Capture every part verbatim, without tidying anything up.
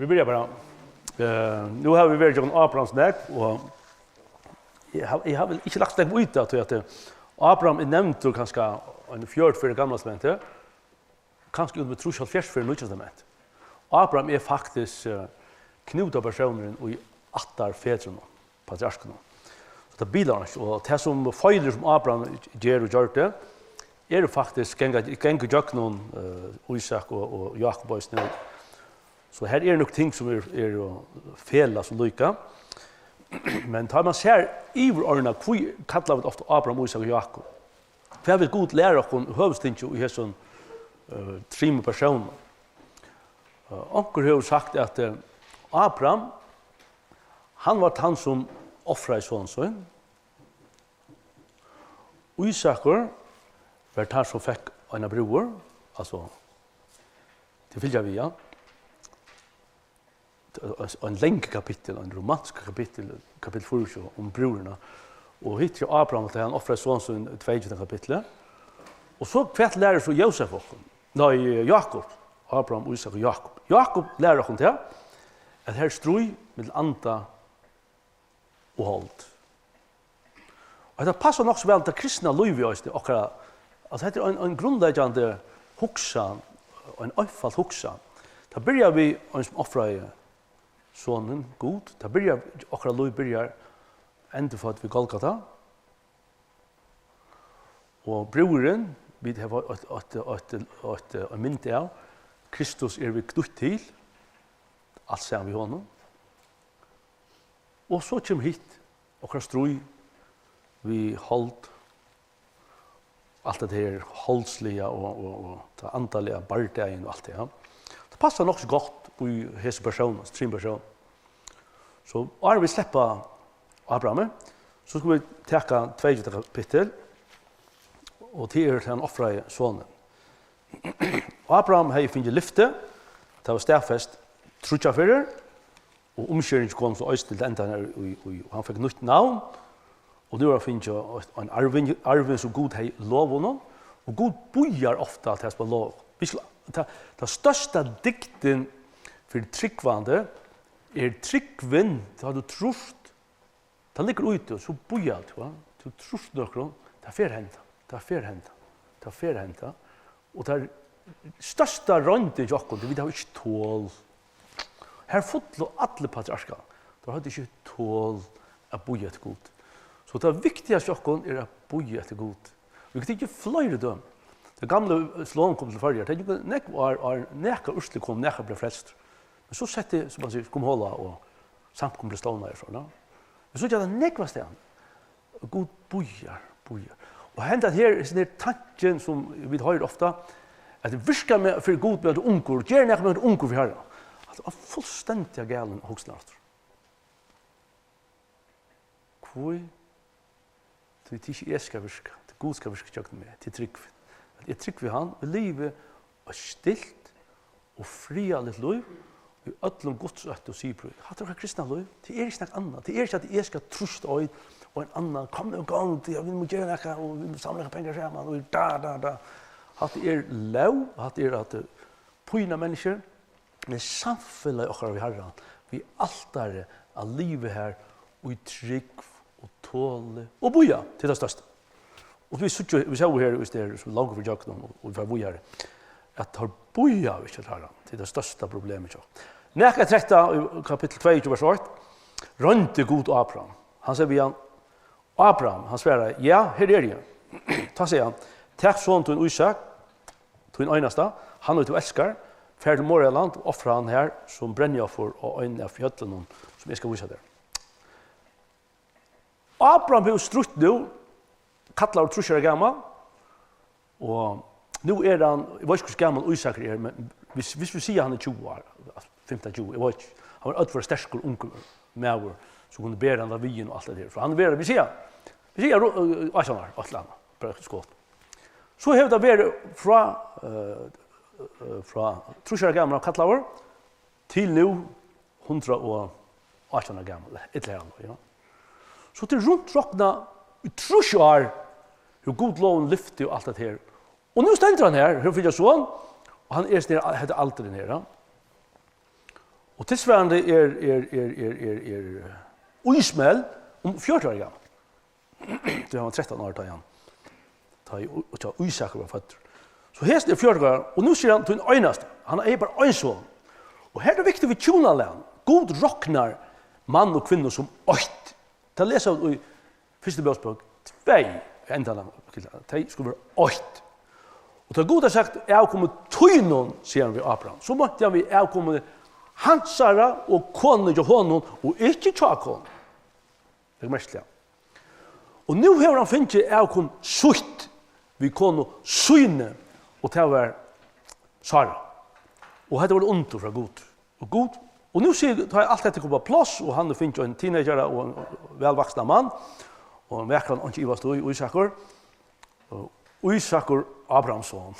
Vit byrja bara. Eh, nú hava vit verið gjøgnum Abrahams nakað, og eg havi, eg havi vel ikki lagt nógv í tað, tí at, eh, Abraham er nevndur kanska ein fjøruti ferðir í Gamla Testamenti, kanska út við trýss, hálvfjerðs ferðir í Nýggja Testamenti. Abraham er faktiskt, eh, knútapersónurin í ættarfedrunum, patriarkunum. So tað bilar hann ikki. Og tað sum feilir sum Abraham ger og gjørdi, eru faktiskt ganga, ganga gjøgnum, eh, Ísak og, og Jákup eisini. So her eru nøkur ting sum er, eru felags og líka. Men tá man sær yvirorðini, hví kalla vit ofta Abraham, Ísak og Jákup? Hvat vil Gud læra okkum í høvuðstingi í hesum, eh, trimum persónum? Eh, onkur hevur sagt at, eh, Abraham, hann var tann sum ofraði son sín. Ísakur var tann sum fekk eina brúður, altso, til fylgja við, ja. Ein langur kapittul, ein romantiskur kapittul, kapittul fýraogtjúgu, um brúðurnar. Og hitt er Abraham, tá hann ofraði son sín, tveyogtjúgunda kapittul. Og so, hvat lærir so Jósef okkum? Nei, Jákup. Abraham, Ísak og Jákup. Jákup lærir okkum tað, at her er stríð millum anda og hold. Og hetta passar nokk so væl til kristna lívið eisini, okkara, at hetta er ein, ein grundleggjandi hugsan, ein einføld hugsan. Tað byrjar við ein sum ofraði sonin, Gud. Tað byrjar, okkara lív byrjar endurfødd við Golgata. Og brúðurin, vit hava eitt, eitt, eitt, eitt, eitt, ein mynd av, Kristus er vit knýtt til, alt saman við honum. Og so kemur hitt, okkara stríð við hold, alt det her holdsliga og, og, og tað andaliga, bardagin og alt det, ja. Tað passar nokk so gott í hesi persónar, trimum persónum. So áðrenn vit sleppa Abrahami, so skulu vit taka tveyogtjúgunda kapittul, og tað er, tá hann ofraði sonin. Abraham hevði fingið lyfti, tað var staðfest tríggjar ferðir, og umskeringin kom so eisini til endan her í, í, og hann fekk nýtt navn, og nú er hann fingið eitt, ein arving, arving sum Gud hevði lovað honum, og Gud bíðar ofta til tað sum hann lovar. Vit skulu, tað, tað størsta dygdin fyri trúgvandi er trúgvin, tá tú trýrt, tað liggur í tí, so bíðar tú, va? Tú trýrt nøkrum, tað fer henda, tað fer henda, tað fer henda. Og tað er størsta royndin hjá okkum, tí vit hava ikki tol. Her fullu allir patriarkar, teir høvdu ikki tol at bíða eftir Gud. So tað viktigasta hjá okkum er at bíða eftir Gud. Vit kunnu tikið fleiri dømi. Tað gamla Islám kom til Føroyar, tað gjøgnum nógv ár, ár nakað úrslit kom, nakar bleiv frelstur. Men so setti, sum man sigur, kom hola og samkomu bleiv stovnaði, so, no? Vit síggja tað nógvastaðni. Gud bíðar, bíðar. Og hendan her, hesin her tankin sum vit hoyra ofta, at virka meg fyri Gud meðan tú ert ungur, ger nakað meðan tú ert ungur fyri Harran. Altso, ein fullstendiga galin hugsan aftur. Hví? Tí tað er ikki eg skal virka, tað er Gud skal virka gjøgnum meg, tað er trúgvin. At eg trúgvi hann, og livi eitt stilt og friðarligt lív í øllum Guds ótta og siðprýði. Hatta er okkara kristna lív. Tað er ikki nakað annað. Tað er ikki at eg skal trýsta á ein og ein annan, kom nú, kom, tí vit mugu gera nakað, og vit mugu samla nakrar pengar saman, og da, da, da. Hatta er lóg, hatta er at, eh, pína menniskjur, men samfelag okkara við Harran, við altarið, at liva har í trúgv og toli og bíða, tað er tað størsta. Og vit síggja, vit sóu her, viss tað er so langt fyri gjøgnum, og, og vit fara víðari, at teir bíðaðu ikki eftir Harranum, tað er tað størsta problemið hjá. Nakað tretta í kapittul tveyogtjúgu, vers eitt, royndi Gud Abraham. Hann segði við hann, Abraham, hann svaraði, ja, her eri eg. Tá segði hann, tak son tín Ísak, tín einasta, hann ið tú elskar, far til Moria-land og ofra hann har sum brennioffer á einum av fjøllunum, sum eg skal vísa tær. Abraham hevur strítt nú, kallaður trýss ára gamal, og nú er hann, eg veit ikki, hvussu gamal Ísakur er, men viss, viss vit siga, hann er tjúgu ár, fimtan, tjúgu, eg veit ikki, hann var ógvuliga sterkur, ungur maður, sum kundi bera handa viðin og alt tað har. So hann verður, vit siga, vit siga, ro-, átjan ár, eitt ella annað, bara eitt skot. So hevur tað verið frá, eh, eh, frá trýss ára gamal, hann kallaður, til nú hundrað og átjan ára gamal, ella har hann, ja. So til runt rokna í trýss ár, hevur Gud lovað honum lyfti og alt tað her. Og nú stendur hann her, hevur fingið son, og hann er snær, hetta aldurin her, ja. Og tilsvarandi er, er, er, er, er, er Ísmael um fjøruti ára gamal. Tá hann var trettan ár, tá hann, tá ið Í-, tá Ísakur var føddur. So hesin er fjøruti ára, og nú sigur hann, tín einasti, hann eigur bara ein son. Og her er tað viktigt við hjúnalag. Gud roknar mann og kvinnu sum eitt. Tað lesa vit í fyrstu Mósebók tvey, endan av kapitli, tey skulu vera eitt. Og tá Gud hevur sagt, "Avkomi tínum," sigur hann við Abraham, so meinti hann við avkomi hansara og konu hjá honum, og ikki hjá konu. Legg merki til tað. Og nú hevur hann fingið avkom sítt við konu síni, og tað var Sara. Og hetta var eitt undur frá Gud. Og Gud, og nú sigur, tá alt hetta kom á pláss, og hann hevur fingið ein teenagara og ein vælvaksnan mann, og ein vakran, einki ivast í, Ísakur, og Ísakur Abrahamsson.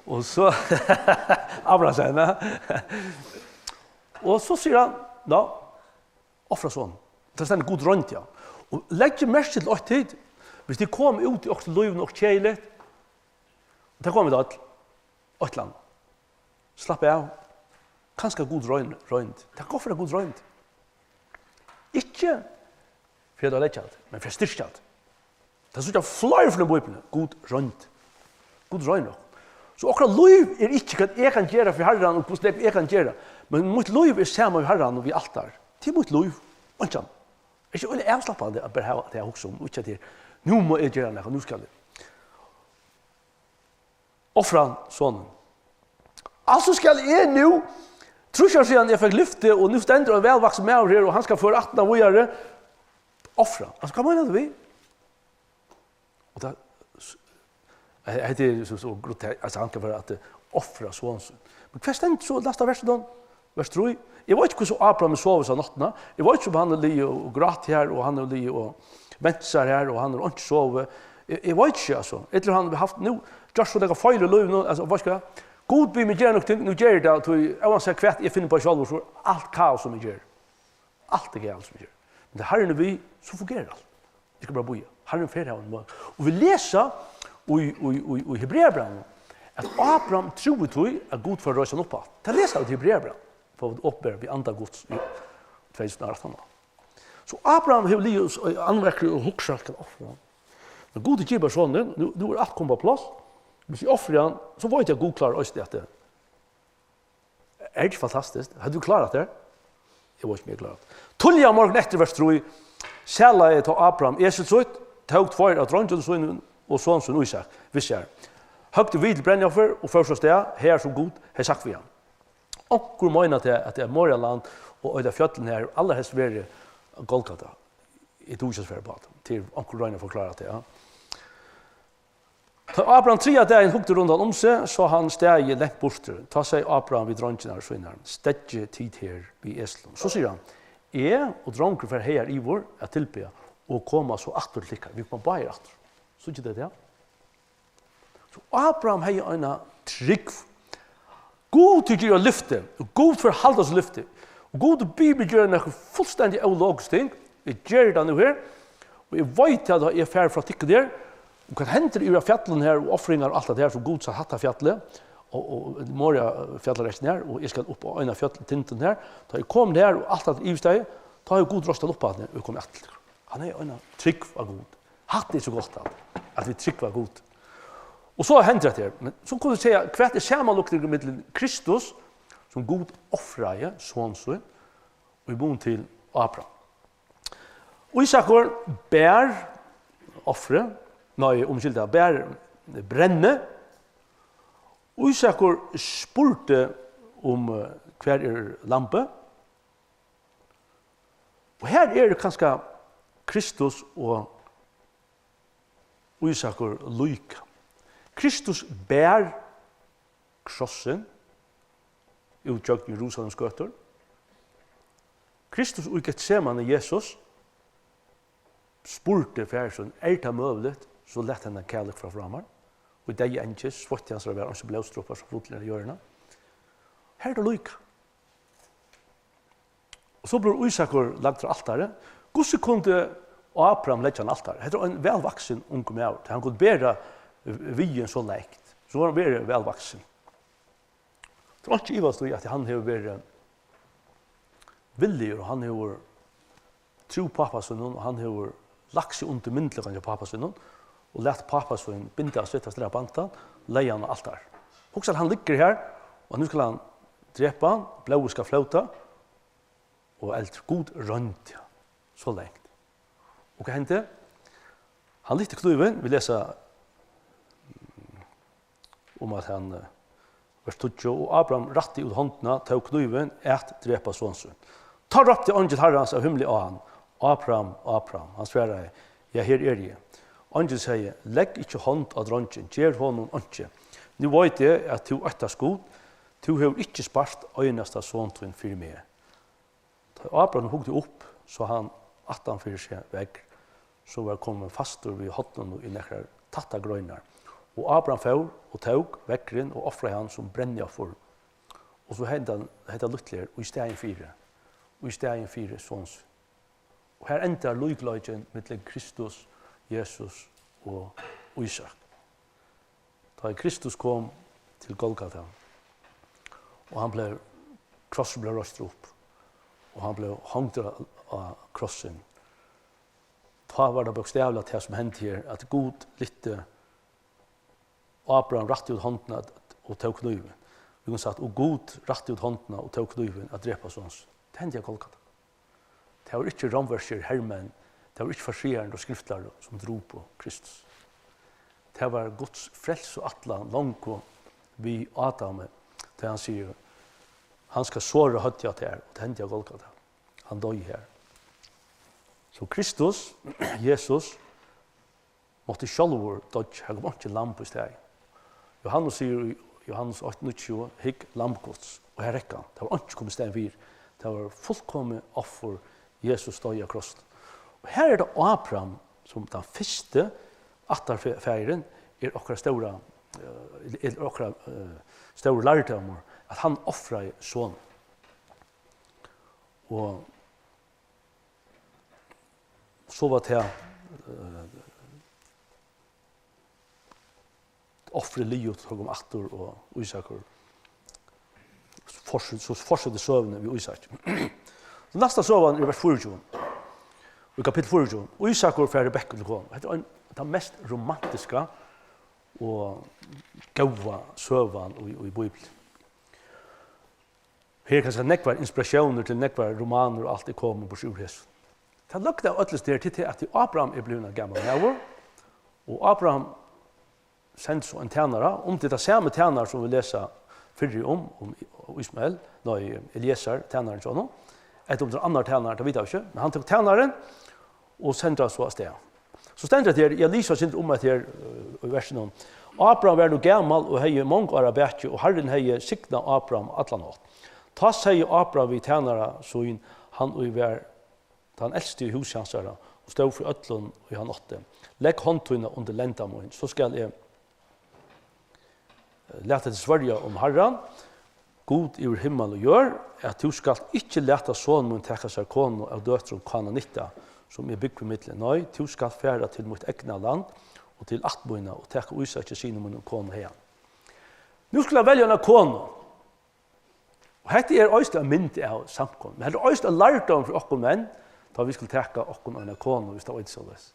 Og so, Abrahamsson, ja. Og so sigur hann, "Ná, ofra son." Tað stendur, Gud royndi hann. Og legg merki til eitt, tit, hvis tit koma út í okkurt lív, nokk keðiligt, tað koma vit øll, eitt ella annað. Slappa av. Kanska Gud royn-, royndi. Tað kann gott vera, Gud royndi. Ikki fyri at leggja alt, men fyri at styrkja alt. Tað síggja fleiri ferðir í Bíbliuni. Gud royndi. Gud roynir okkum. So okkara lív er ikki, hvat eg kann gera fyri Harran og hvussu nógv eg kann gera. Men mítt lív er saman við Harran og við alt har. Tað er mítt lív. Einki annað. Er ikki øgiliga avslappandi at bara hava tað at hugsa um, ikki at tað er, "Nú má eg gera nakað, nú skal eg." Ofra sonin. Altso skal eg nú, trýss ár síðan eg fekk lyfti, og nú stendur ein vælvaksin maður her, og hann skal føra ættina víðari. Ofra. Altso, hvat meinar tú við? Og tað, s-, he-, hetta er so, so grote-, altso, hann skal vera at, eh, ofra son sín. Men hvat stendur so í næsta versinum? Vers trý. Eg veit ikki, hvussu Abraham hevur sovið hesa náttina. Eg veit ikki, um hann hevur ligið og grátið her, og hann hevur ligið og vent sær her, og hann hevur einki sovið. Eg, eg veit ikki, altso. Ella hevur hann havt nú, gjørt so nakað feil í lívinum, altso, veitst tú hvat? Gud biður meg gera nøkur ting, nú geri eg tað, tí óansett hvat eg finni uppá sjálvur, so er alt kaos, sum eg geri. Alt er galið, sum eg geri. Men tá Harrin er við, so fungerar alt. Eg skal bara bíða. Harrin fer hava ein møguleika. Og vit lesa í, í, í, í Hebreabrævinum, at Abraham trúði tí, at Gud fór at reisa hann upp aftur. Tað lesa vit í Hebreabrævinum, fáa vit opinberað við anda Guds í tvey túsund og átjan. So Abraham hevur ligið í andvekri og hugsað, skal ofra hann. Men Gud gevur bara sonin, nú, nú er alt komið á pláss. Hvis eg ofri hann, so veit eg, at Gud klárar eisini at, eh, Er tað ikki fantastiskt? Hevði tú klárað tað? Eg veit ikki, um eg kláraði tað. Tíðliga morgunin eftir, vers trý, salaði tá Abraham esil sítt, tók tveir av dreingjum sínum og son sín Ísak við sær, høgdi við til brennioffer og fór so av stað, har sum Gud hevði sagt við hann. Onkur meinar tað, at tað er Morialand og øll fjøllini her, allarhelst verið Golgata. Eg dugi ikki at svara upp á tað. Til onkur roynir at forklára tað, ja. Tá Abraham triðja dagin hugdi rundan um seg, sá hann staðið langt burtur. Tá segði Abraham við dreingirnar sínar, "Steðgið tit her við eslunum." So sigur hann, "Eg og drongurin fara hagar yvir at tilbiðja og koma so aftur til tykkara." Vit koma báðir aftur. Síggja tit tað? So Abraham hevði eina trúgv. Gud hevur givið eitt lyfti, og Gud fer at halda sítt lyfti. Og Gud biður meg gera nakað fullstendig ólogiskt ting. Eg geri tað nú her. Og eg veit at eg fari frá tykkum her. Og hvat hendir yvir á fjallið her, og ofringar og alt tað her, sum Gud sá hatta fjallið, og, og Moria fjallarekkin her, og eg skal upp á eina fjøll, tindin her. Tá eg kom her, og alt hatta yvirstaðið, tá hevur Gud reist hann upp á hann, og eg kom aftur til tykkum. Hann hevði eina trúgv á Gud. Hatta er so gott, at, at vit trúgva Gud. Og so hendir hetta her. Men so kunnu vit siga, hvat er samanlíkingin millum Kristus, sum Gud ofraði son sín, og í mun til Abraham? Ísakur bar ofrið, nei, umskylda, bar brennið. Ísakur spurdi um, eh, hvar er lambið? Og her eru kanska Kristus og Ísakur líka. Kristus bar krossin út gjøgnum Jerusalems gøtur. Kristus í Getsemane, Jesus, spurdi Faðir sín, "Er tað møguligt, so lat henda kalik fara frá mær." Og deyði angist, sveitti hansara var eins og blóðstropar, sum fullu niður á jørðina. Her er tað líka. Og so blívur Ísakur lagdur á altarið. Hvussu kundi Abraham leggja hann á altarið? Hetta er ein vælvaksin ungur maður, tí hann kundi bera viðin so langt. So var hann verið vælvaksin. Tað er einki ivast í, at hann hevur verið villigur, og hann hevur trúð pápa sínum, og hann hevur lagt seg undir myndugleikan hjá pápa sínum, og lat pápa sín binda á seg tað strævna bandið, leggja hann á altar. Hugsa, hann liggur her, og nú skal hann drepa hann, blóðið skal flóta, og eldur. Gud royndi hann so langt. Og hvat hendi? Hann lyfti knívin, vit lesa um at hann, eh, vers tíggju, og Abraham rætti út hondina, tók knívin, at drepa son sín. Tá rópti eingil Harrans av himli á hann: "Abraham, Abraham." Hann svaraði: "Ja, her eri eg." Eingilin segði: "Legg ikki hond á drongin, ger honum einki. Nú veit eg, at tú óttast Gud, tú hevur ikki spart einasta son tín fyri meg." Tá Abraham hugdi upp, sá hann aftan fyri seg veðr, sum var komin fastur við horninum í nakrar tættar greinar. Og Abraham fór og tók veðrin og ofraði hann sum brennioffer. Og so henda, hetta lítla her, í staðin fyri, í staðin fyri son sín. Og her endar líkleikin millum Kristus, Jesus og Ísak. Tá ið Kristus kom til Golgata, og hann bleiv, krossurin bleiv reistur upp, og hann bleiv hongdur á, á krossin, tá var tað bókstavliga tað, sum hendi her, at Gud lyfti, Abraham rætti út hondina at, og tók knívin. Vit kunnu sagt, og Gud rætti út hondina og tók knívin at drepa son sín. Tað hendi á Golgata. Tað vóru ikki rómverskir hermenn, tað vóru ikki fariseararnir og skriftlærdu, sum drupu Kristus. Tað var Guds frelsuætlan longu við Adami, tá hann sigur: "Hann skal sora høvdið á tær", og tað hendi á Golgata. Hann doyði har. So Kristus, Jesus, mátti sjálvur doyggja, har kom einki lamb í staðin. Jóhannes sigur í Jóhannes eitt níggju: "Hygg, lamb Guds." Og har hekk hann. Tað var einki komið í staðin fyri. Tað var fullkomið offur, Jesus doyði á krossinum. Og her er tað Abraham, sum tann fyrsti ættarfaðirin, er okkara stóra, eh, er okkara, eh, stóri lærdómur, at hann ofraði son. Og so var tað, eh, ofrið liðugt, so kom aftur, og Ísakur, fortset-, so fortsetur søguni við Ísaki. So næsta søgan er vers fýraogtjúgu, í kapittul fýraogtjúgu. Ísakur fær Rebekku til konu. Hetta er ein, tað mest romantiska og góða søgan í, í Bíbliuni. Her er kanska nógvar inspiratiónir til nógvar romanir og alt er komið burtur úr hesum. Tað løgda av øllum stær til tað, at Abraham er blivin ein gamal maður, og Abraham sendir so ein tænara, um tað er tann sami tænari, sum vit lesa fyrr um, um Ismael, nei, Elieser, tænarin hjá honum, ella um tað er annar tænari, tað vita vit ikki, men hann tók tænaran og sendir hann so avstað. So stendur hetta her, eg lesi eitt sindur um hetta her, eh, í versinum. Abraham var nú gamal og hevði mong ár at baki, og Harrin hevði signað Abraham allan hátt. Tá segði Abraham við tænara sín, hann ið var tann elsti í húsi hansara, og stóð fyri øllum, ið hann átti: "Legg hond tína undir lenda mín, so skal eg lata teg svørja um Harran, Gud yvir himmal og jørð, at tú skalt ikki lata son mín taka sær konu av døtrum Kananita, sum eg búgvi millum. Nei, tú skalt fara til mítt egna land og til ætt mína og taka Ísaki, syni mínum, konu haðan." Nú skal hann velja eina konu. Og hetta er eisini ein mynd av samkomu. Men hetta er eisini ein lærdómur fyri okkum menn, tá vit skulu taka okkum eina konu, viss tað eitur soleiðis.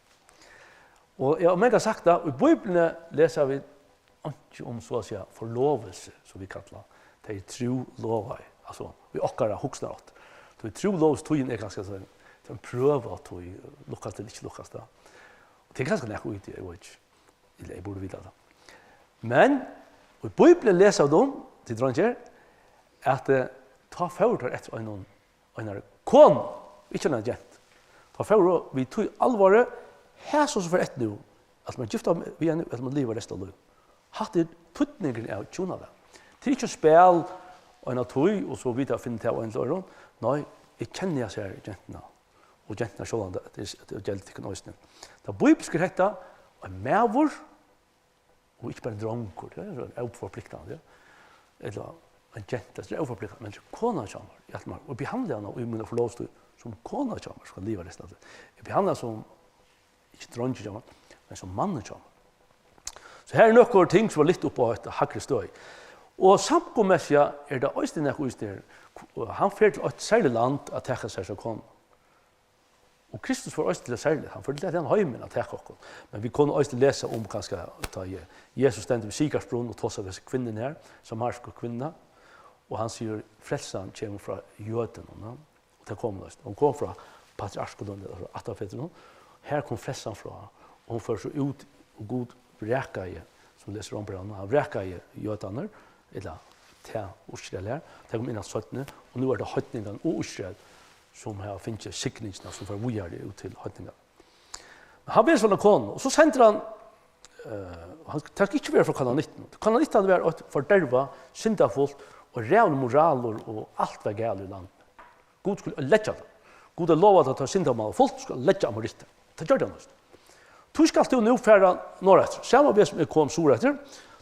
Og eg havi mangan sagt tað, í Bíbliuni lesa vit einki um, so at siga, forlovelse, sum vit kalla. Tey eru trúlovaði, altso, í okkara hugsanarhátt. Tí trúlovingstíðin er kanska so ein, so ein prøva á tí, lukkast tað ella ikki lukkast tað. Og tað er kanska nakað í tí, eg veit ikki. Ella eg burdi vitað tað. Men í Bíbliuni lesa vit um, tit dreingir, at, eh, tá fóru teir eftir einum, einari konu, ikki einari gentu. Tá fóru vit tí alvori, hesa sum fer eftir nú, at man gifta við henni, at man liva restina av lívinum. Hatta er týdningurin av hjúnalag. Tað er ikki spæl, eina tíð, og so vita at finna tað av einum ella øðrum. Nei, eg kenni hasa her gentuna. Og genturnar sjálvandi, at tað er, at tað er gjaldt tykkum eisini. Tað bíbliska er hetta, ein maður, og ikki bara ein drongur, tað er óforpliktandi, ja. Ella ein genta, tað er óforpliktandi, men kona hjá mær, í alt mær, og behandla hana í mína forlovstíð sum kona hjá mær, skal liva restina av tí. Eg behandla hana sum, ikki drongin hjá mær, men sum mannin hjá mær. So her er nøkur ting, sum var lyft upp á eitt hægri støði. Og samkomumessiliga er tað eisini nakað í sær. Hann fer til eitt serligt land at taka sær sína konu. Og Kristus fór eisini til eitt serligt, hann fór til ein heimin at taka okkum. Men vit kunnu eisini lesa um kanska, tá Je-, Jesus stendur við Sykarsbrunn og tosar við hesa kvinnuna her, samarisku kvinnuna, og hann sigur, frelsan kemur frá jødunum, ja. Og tað kom hon eisini. Hon kom frá patriarkunum, ella frá ættarfedrunum. Har kom frelsan frá, og hon fór so út, og Gud vrakaði, sum lesur um brævið, hann vrakaði jødarnar, ella tað Ísrael her, tað kom inn á seinni, og nú er tað heidningarnir og Ísrael, sum hava fingið signingina, sum fer víðari út til heidningarnar. Men hann vil sína konu, og so sendir hann, eh, hann, tað skal ikki vera frá Kananittunum. Kananittarnir var eitt fordervað, syndafult og ræðuligur moralur, og alt var galið í landinum. Gud skuldi leggja tað. Gud hevði lovað, at tá syndamálið var fult, skuldi hann leggja amorittar. Tað gjørdi hann eisini. Tí skalt tú nú fara norðureftir, sama veg sum eg kom suðureftir.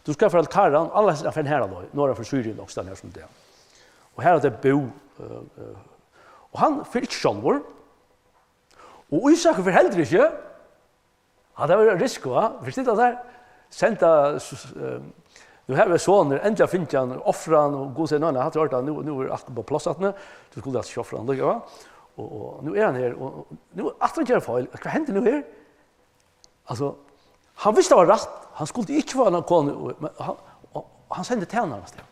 Tú skalt fara til Karan, allarhelst fara henda leið, norðan fyri Sýrien, og staðar har sum tað er. Og har er tað bú, eh, eh, og hann fer ikki sjálvur. Og Ísakur fer heldur ikki. Ja, tað var ein risiko, va? Forstill tær. Senda s-, s-, eh, nú hevur sonur endiliga fingið hann, ofra hann, og Gud sigur, nei, nei, hatta er ordnað, nú, nú er alt á pláss aftur. Tú skuldi altso ikki ofra hann líka, va? Og, og nú er hann her, og, og nú aftur hann ger feil. Hvat hendir nú her? Altso, hann visti tað var rætt, hann skuldi ikki fáa eina konu, og, men hann, og, og hann sendi tænaran avstað.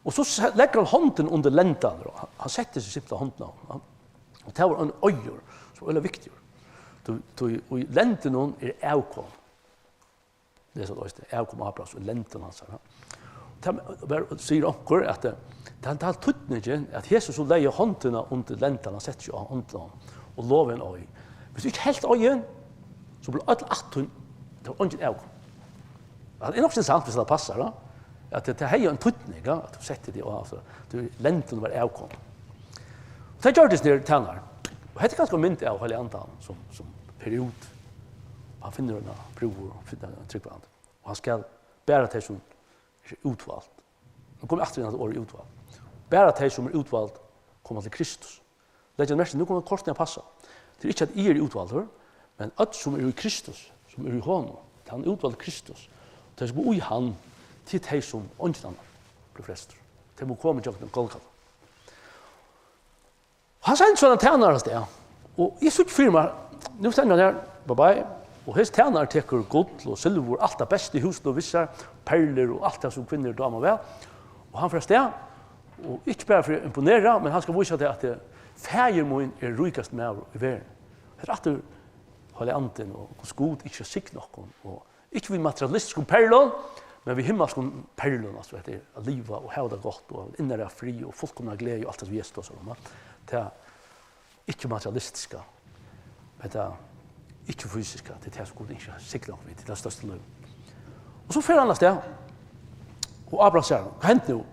Og so se-, leggur hann hondina undir lendan, og hann, hann setti seg simpulthen hondina á hann. Og tað var ein eiður, sum var øgiliga viktigur. Tí, tí í lendinum er avkom. Lesa tað eisini, avkom Abrahams og lendin hansara. Tað var, sigur onkur, at, eh, tað, tað er týdningin, at Jesus so legði hondina undir lendan, hann setti seg á hondina á honum, og lovaði ein eið. Viss tú ikki helt eiðin, so bleiv øll ætt tín, tað var eingin avkom. Tað er nokk so interessant, viss tað passar, da. At tað, tað hevði ein týdning, ja, at tú setti teg á, altso, tú, lendin var avkom. Og tað gjørdist nær tænarin. Og hetta er kanska ein mynd av Heilaga Andanum, sum, sum fer út. Hann finnur eina brúður, og finnur eina trúgvandi. Og hann skal bera tey, sum eru útvald. Nú komi eg aftur inn á orðið útvald. Bara tey, sum eru útvald, koma til Kristus. Legg merki til, nú koma kortini at passa. Tað er ikki, at eg eri útvaldur, men øll, sum eru í Kristus, sum eru í honum, tað er hann útvaldi Kristus. Og tey, sum eru í hann, tað er tey, sum eingin annar blívur frelstur. Tey mugu koma ígjøgnum Golgata. Hann sendi so ein tænara avstað, og eg síggi fyri mær, nú stendur hann her, bye bye, og hesin tænarin tekur gull og silvur, alt tað besta í húsinum við sær, perlur og alt tað, sum kvinnur dáma væl, og hann fer avstað, og ikki bara fyri at imponera, men hann skal vísa tað, at, eh, faðir mín er ríkasti maður í verðini. Hetta er aftur Heilagi Andin og Guds Gud ikki at signa okkum, og ikki við materialistiskum perlum, men við himmalskum perlum, altso, hetta er at liva og hava tað gott og innara frið og fullkomna gleði og alt tað sum Jesus tosar um, va? Tað ikki materialistiska, men tað ikki fysiska, tað er tað sum Gud ynskir at signa okkum við, tað er tað størsta lív. Og so fer hann avstað, og Abraham sær, hvat hendi nú?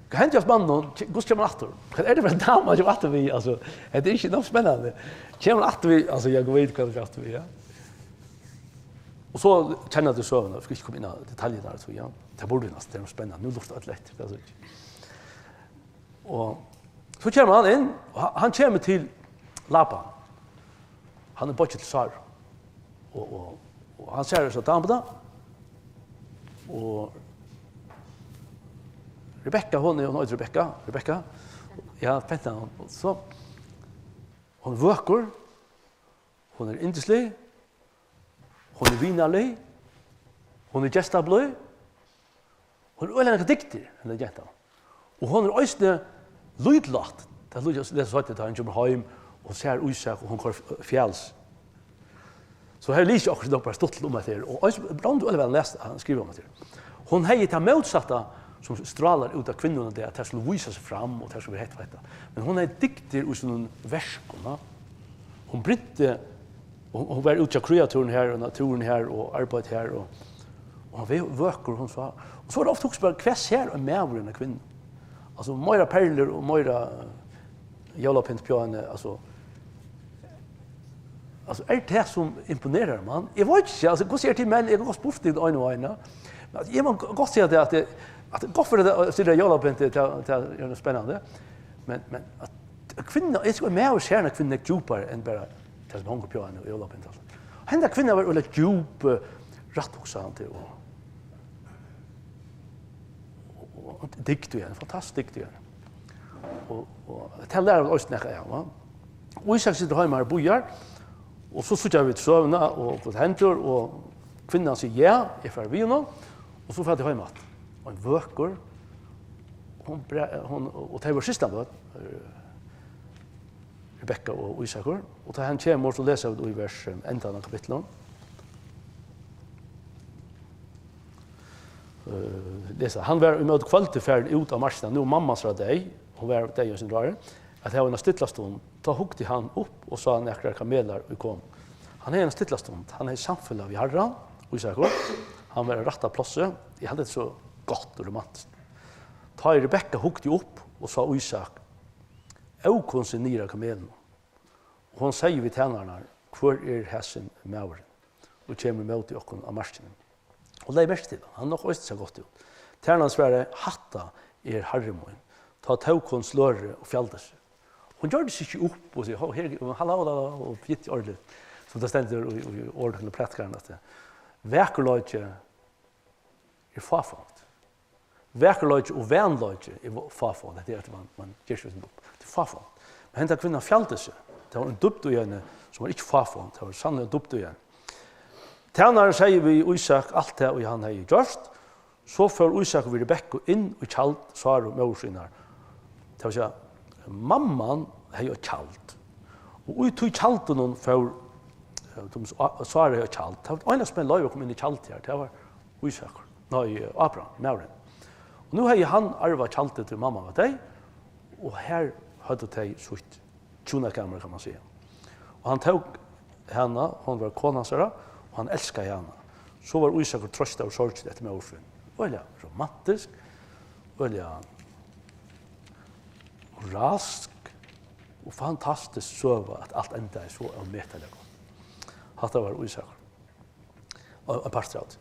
Hvat hendi við mannin? Hvussu kemur hann aftur? Hvat er tað fyri ein dama, hann kemur aftur við? Altso, hetta er ikki nokk spennandi. Kemur hann aftur við? Altso, eg veit, hvat hann kemur aftur við, ja. Og so kenna tit søguna, eg skal ikki koma inn á detaljurnar, so, ja. Tað burdi næstan, tað er spennandi. Nú lurta øll eftir, tað er so ikki. Og so kemur hann inn, og ha-, hann kemur til Laban. Hann er beiggi til Sáru. Og, og, og hann sær so damuna. Og Rebekka, hon er, hon eitur Rebekka. Rebekka. Ja, pent navn. Og so, hon er vøkur. Hon er yndislig. Hon er vinarlig. Hon er gestablíð. Hon er øgiliga nógv dygtig, henda gentan. Og hon er eisini lítilát. Tað er líka at lesa seinni, tá hon kemur heim og sær Ísak, og hon koyrir f-, fjals. So her lesi eg okkurt nokk bara stuttligt um hetta her. Og eisini, Brandur øgiliga væl lesa, hann skrivar um hetta her. Hon hevði tað mótsatta, sum strálar út av kvinnunum, tað at tær skulu vísa seg fram, og tær skulu vera hetta og hetta. Men hon hevði dygdir í sínum verkum, ja. Hon brýnti, og hon var úti á kríatúrum her, og náttúruni her, og arbeiddi her, og, og hon var vøkur, hon sá. Og so er tað ofta hugsað bara, hvat sær ein maður í eini kvinnu? Altso, meira perlur og meira jólapynt á henni, altso. Altso, er tað tað sum imponerar mann? Eg veit ikki, altso, hvussu er tað, men eg havi gott spurt teg eina og eina. Men, altso, eg má g-, gott siga tað, at, at gott fyri tað, at seta jólapynt, tað, tað er spennandi. Men, men at, at kvinna, eg trúgvi, at maður sær eina kvinnu djúpari enn bara tað sum hongur á henni og jólapynt, altso. Henda kvinna var øgiliga djúp, eh, rætthugsandi og, og, og, Og dygd í henni, fantastisk dygd í henni. Og, og tað læra vit eisini nakað av, va? Ísak situr heima og bíðar, og so síggja vit søguna, og hvat hendir, og kvinnan sigur, "Ja, eg fari við honum," og so fara tey heim aftur. Og ein vøkur, hon, bre- hon, og tey vóru systkinabørn, eh, Rebekka og Ísakur, og tá hann kemur, so lesa vit í vers, eh, endan av kapitlinum. Eh, lesa, hann var ímóti kvøldi farin út á markina, nú mamma hansara deyð, hon var deyð í sínum ráðum, at hava eina stilla stund. Tá hugdi hann upp og sá nakrar kamelar í kom. Hann hevði eina stilla stund, hann hevði samfelag við Harran, Ísakur, hann var á rætta plássi, eg haldi, hetta er so gott og romantiskt. Tá ið Rebekka hugdi upp og sá Ísak, ók hon seg niður av kamelinum. Og hon segði við tænararnar, "Hvør er hasin maðurin, og kemur ímóti okkum á markini?" Og legg merki til, hann nokk eisini sær gott út. Tænarin svaraði, "Hatta er harri mín." Tá tók hon slørið og fjaldi seg. Hon gjørdi seg ikki upp og sigur, "Hó, her, halló, halló," og fjitt orðið, sum tað stendur í, í orðum til prædikaran, at vakurleiki er fáfátt. Vakurleiki og vanleiki er fáfátt. Hetta er, at man, man ger seg upp. Tað er fáfátt. Men henda kvinnan fjaldi seg. Tað var ein dýpd í henni, sum var ikki fáfátt. Tað var sanniliga dýpd í henni. Tænarin segði við Ísak alt tað, ið hann hevði gjørt. So fór Ísak við Rebekku inn í tjald Sáru, móður sínar. Tað vil siga, mamman hevði eitt tjald. Og í tí tjaldinum fór, eh, Sára hevði eitt tjald. Tað var einasti, sum hevði loyvi at koma inn í tjaldið har. Tað var Ísakur, nei, Abraham, maðurin. Og nú hevði hann arvað tjaldið, tí mamman var deyð, og har høvdu tey sítt hjúnakamar, kann man siga. Og hann tók hana, hon var kona hansara, og hann elskaði hana. So var Ísakur troystaður sorgini eftir móður síni. Øgiliga romantiskt, øgiliga moralsk og fantastisk søga, at alt endaði so ómetaliga gott. Hatta var Ísakur. Og ein partur av tí.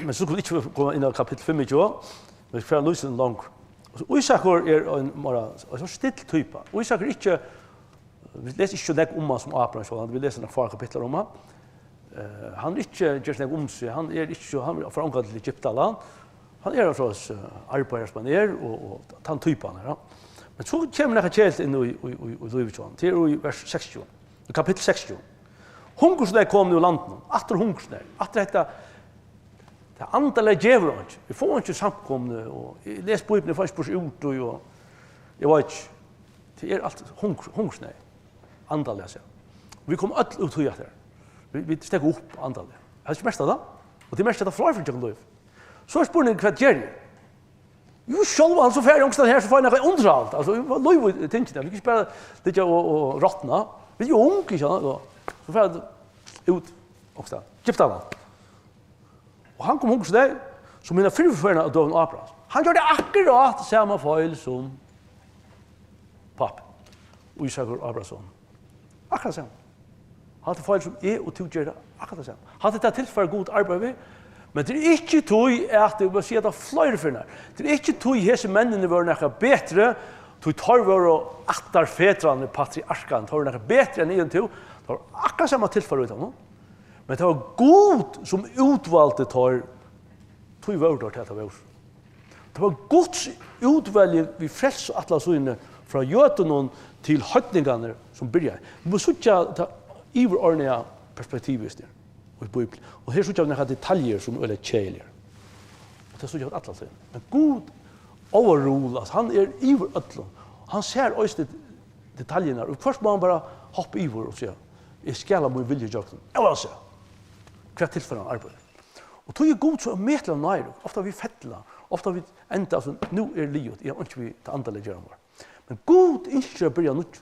Men so skulu vit ikki koma inn á kapittul fimmogtjúgu, men vit fara lýsa tað longur. Og so Ísakur er ein meira, ein so still typa. Ísakur er ikki, vit lesa ikki so nógv um hann sum Abraham, so vit lesa nakrar fáar kapitlar um hann. Eh, hann er ikki, ger so nógv um seg, hann er ikki so, hann fór ongantíð til Egyptaland. Hann er ein slags, eh, arbeiðari sum hann er, og, og tann typan her, ja. Men so kemur nakað keðiligt inn í, í, í, í lívið hjá honum. Tað er í vers seksogtjúgu. Í kapittul seksogtjúgu. Hungursneyð kom nú í landinum. Aftur hungursneyð. Aftur hetta, tað andaliga gevur einki. Vit fáa einki samkomuni, og eg lesi Bíbliuna, eg fái ikki burtur úr tí, og eg veit ikki. Tað er alt hungur-, hungursneyð. Andaliga, siga. Vit koma øll út í hatta her. Vit, vit steðga upp andaliga. Hevur tú ikki merkt tað? Og tað merkir tað fleiri ferðir gjøgnum lívið. So er spurningurin, hvat geri eg? Jú, sjálvandi, so fari eg onkustaðni her, so fái eg nakað undirhald. Altso, vit hava lív í tingini. Vit kunnu ikki bara liggja og, og rotna. Vit eru ung, ikki sant? Og so fari eg út onkustaðni. Egyptaland. Og hann kom hungursneyð, sum hinar fyrru ferðirnar á døgum Abrahams. Hann gjørdi akkurát sama feil sum pápin. Ísakur Abrahamsson. Akkurát sama. Hatta er feil sum eg og tú gera, akkurát tað sama. Hatta er tað tilfar Gud arbeiðir við, men tað er ikki tí at, eg vil siga tað fleiri ferðir, tað er ikki tí hesir menninir vóru nakað betri, tí teir vóru ættarfedrarnir, patriarkarnir, teir vóru nakað betri enn eg og tú, teir vóru akkurát sama tilfar í teimum. Men tað var Gud sum útvaldi teir, tí vóru teir tað, teir vóru. Tað var Guds útvalg við frelsuætlan síni frá jødunum til heidningarnar sum byrjaði. Vit mugu síggja tað yvirordnaða perspektivið í Bíbliuni. Og her síggja vit nakrar detaljur sum eru keðiligar. Og tað síggja vit alla tíðina. Men Gud overrule, altso, hann er yvir øllum. Hann sær eisini detaljurnar. Og hvørt má hann bara hoppa yvir og siga, "Eg skal hava mín vilja ígjøgnum." Ella siga, hvat tilfar hann arbeiðir. Og tí er Gud so ómetaliga náðigur. Ofta vit fella, ofta vit enda sum, "Nú er liðugt, eg havi einki við tað andaliga at gera meir." Men Gud ynskir at byrja nýtt.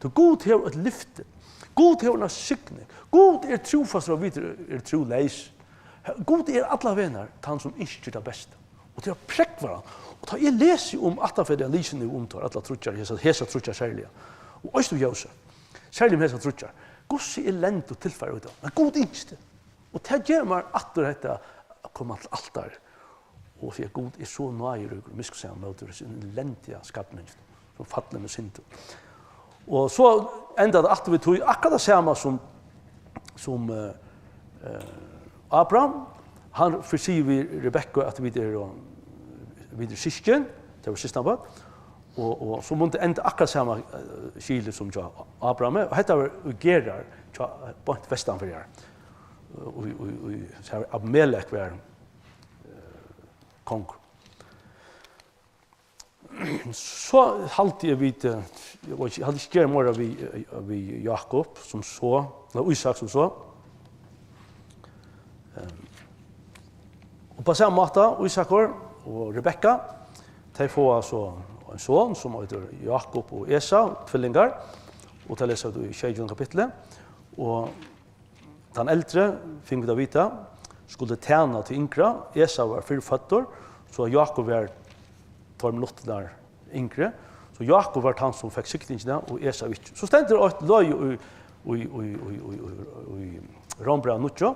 Tí Gud hevur eitt lyfti. Gud hevur eina signing. Gud er trúfastur, og vit eru, eru trúleys. Gud er allar vegir tann, sum ynskir tað besta. Og tí prógvar hann. Og tá eg lesi um ættarfedrarnar, lesi nú um teir allar tríggjar, hesar, hesar tríggjar serliga. Og eisini um Jósef. Serliga um hesar tríggjar. Hvussu elendigt tilfar er tað. Men Gud ynskti. Og tað ger mær aftur hetta at koma til altarið og siga, Gud er so náðigur og miskunnsamur móti hesum elendiga skapningi, sum fallin við syndum. Og so endar tað aftur við tí, akkurát tað sama sum, sum, eh, eh, Abraham, hann fer siga við Rebekku, at vit eru, Vit eru systkin, tey vóru systkinabørn, og, og so mundi enda akkurát sama, eh, skilið sum hjá Abrahami, og hetta var í Gerar, hjá, beint vestan fyri her. Og, og, og, og, so Abimelek var, eh, kongur. So haldi eg vit, eh, eg veit ikki, eg haldi ikki gera meira við, eh, við Jakob sum so, ella Ísak sum so. Ehm, og á sama máta, Ísakur og Rebekka, tey fáa so ein son sum eitur Jakob og Esau, tvillingar, og tað lesa vit í sjeyogtjúgunda kapitli. Og tann eldri, fingu vit at vita, skuldi tæna tí yngra. Esau var fyrr føddur, so Jakob var tveir minuttirnar yngri. So Jakob var tann sum fekk signingina, og Esau ikki. So stendur eitt løgi í, í, í Rómbrævi níggju,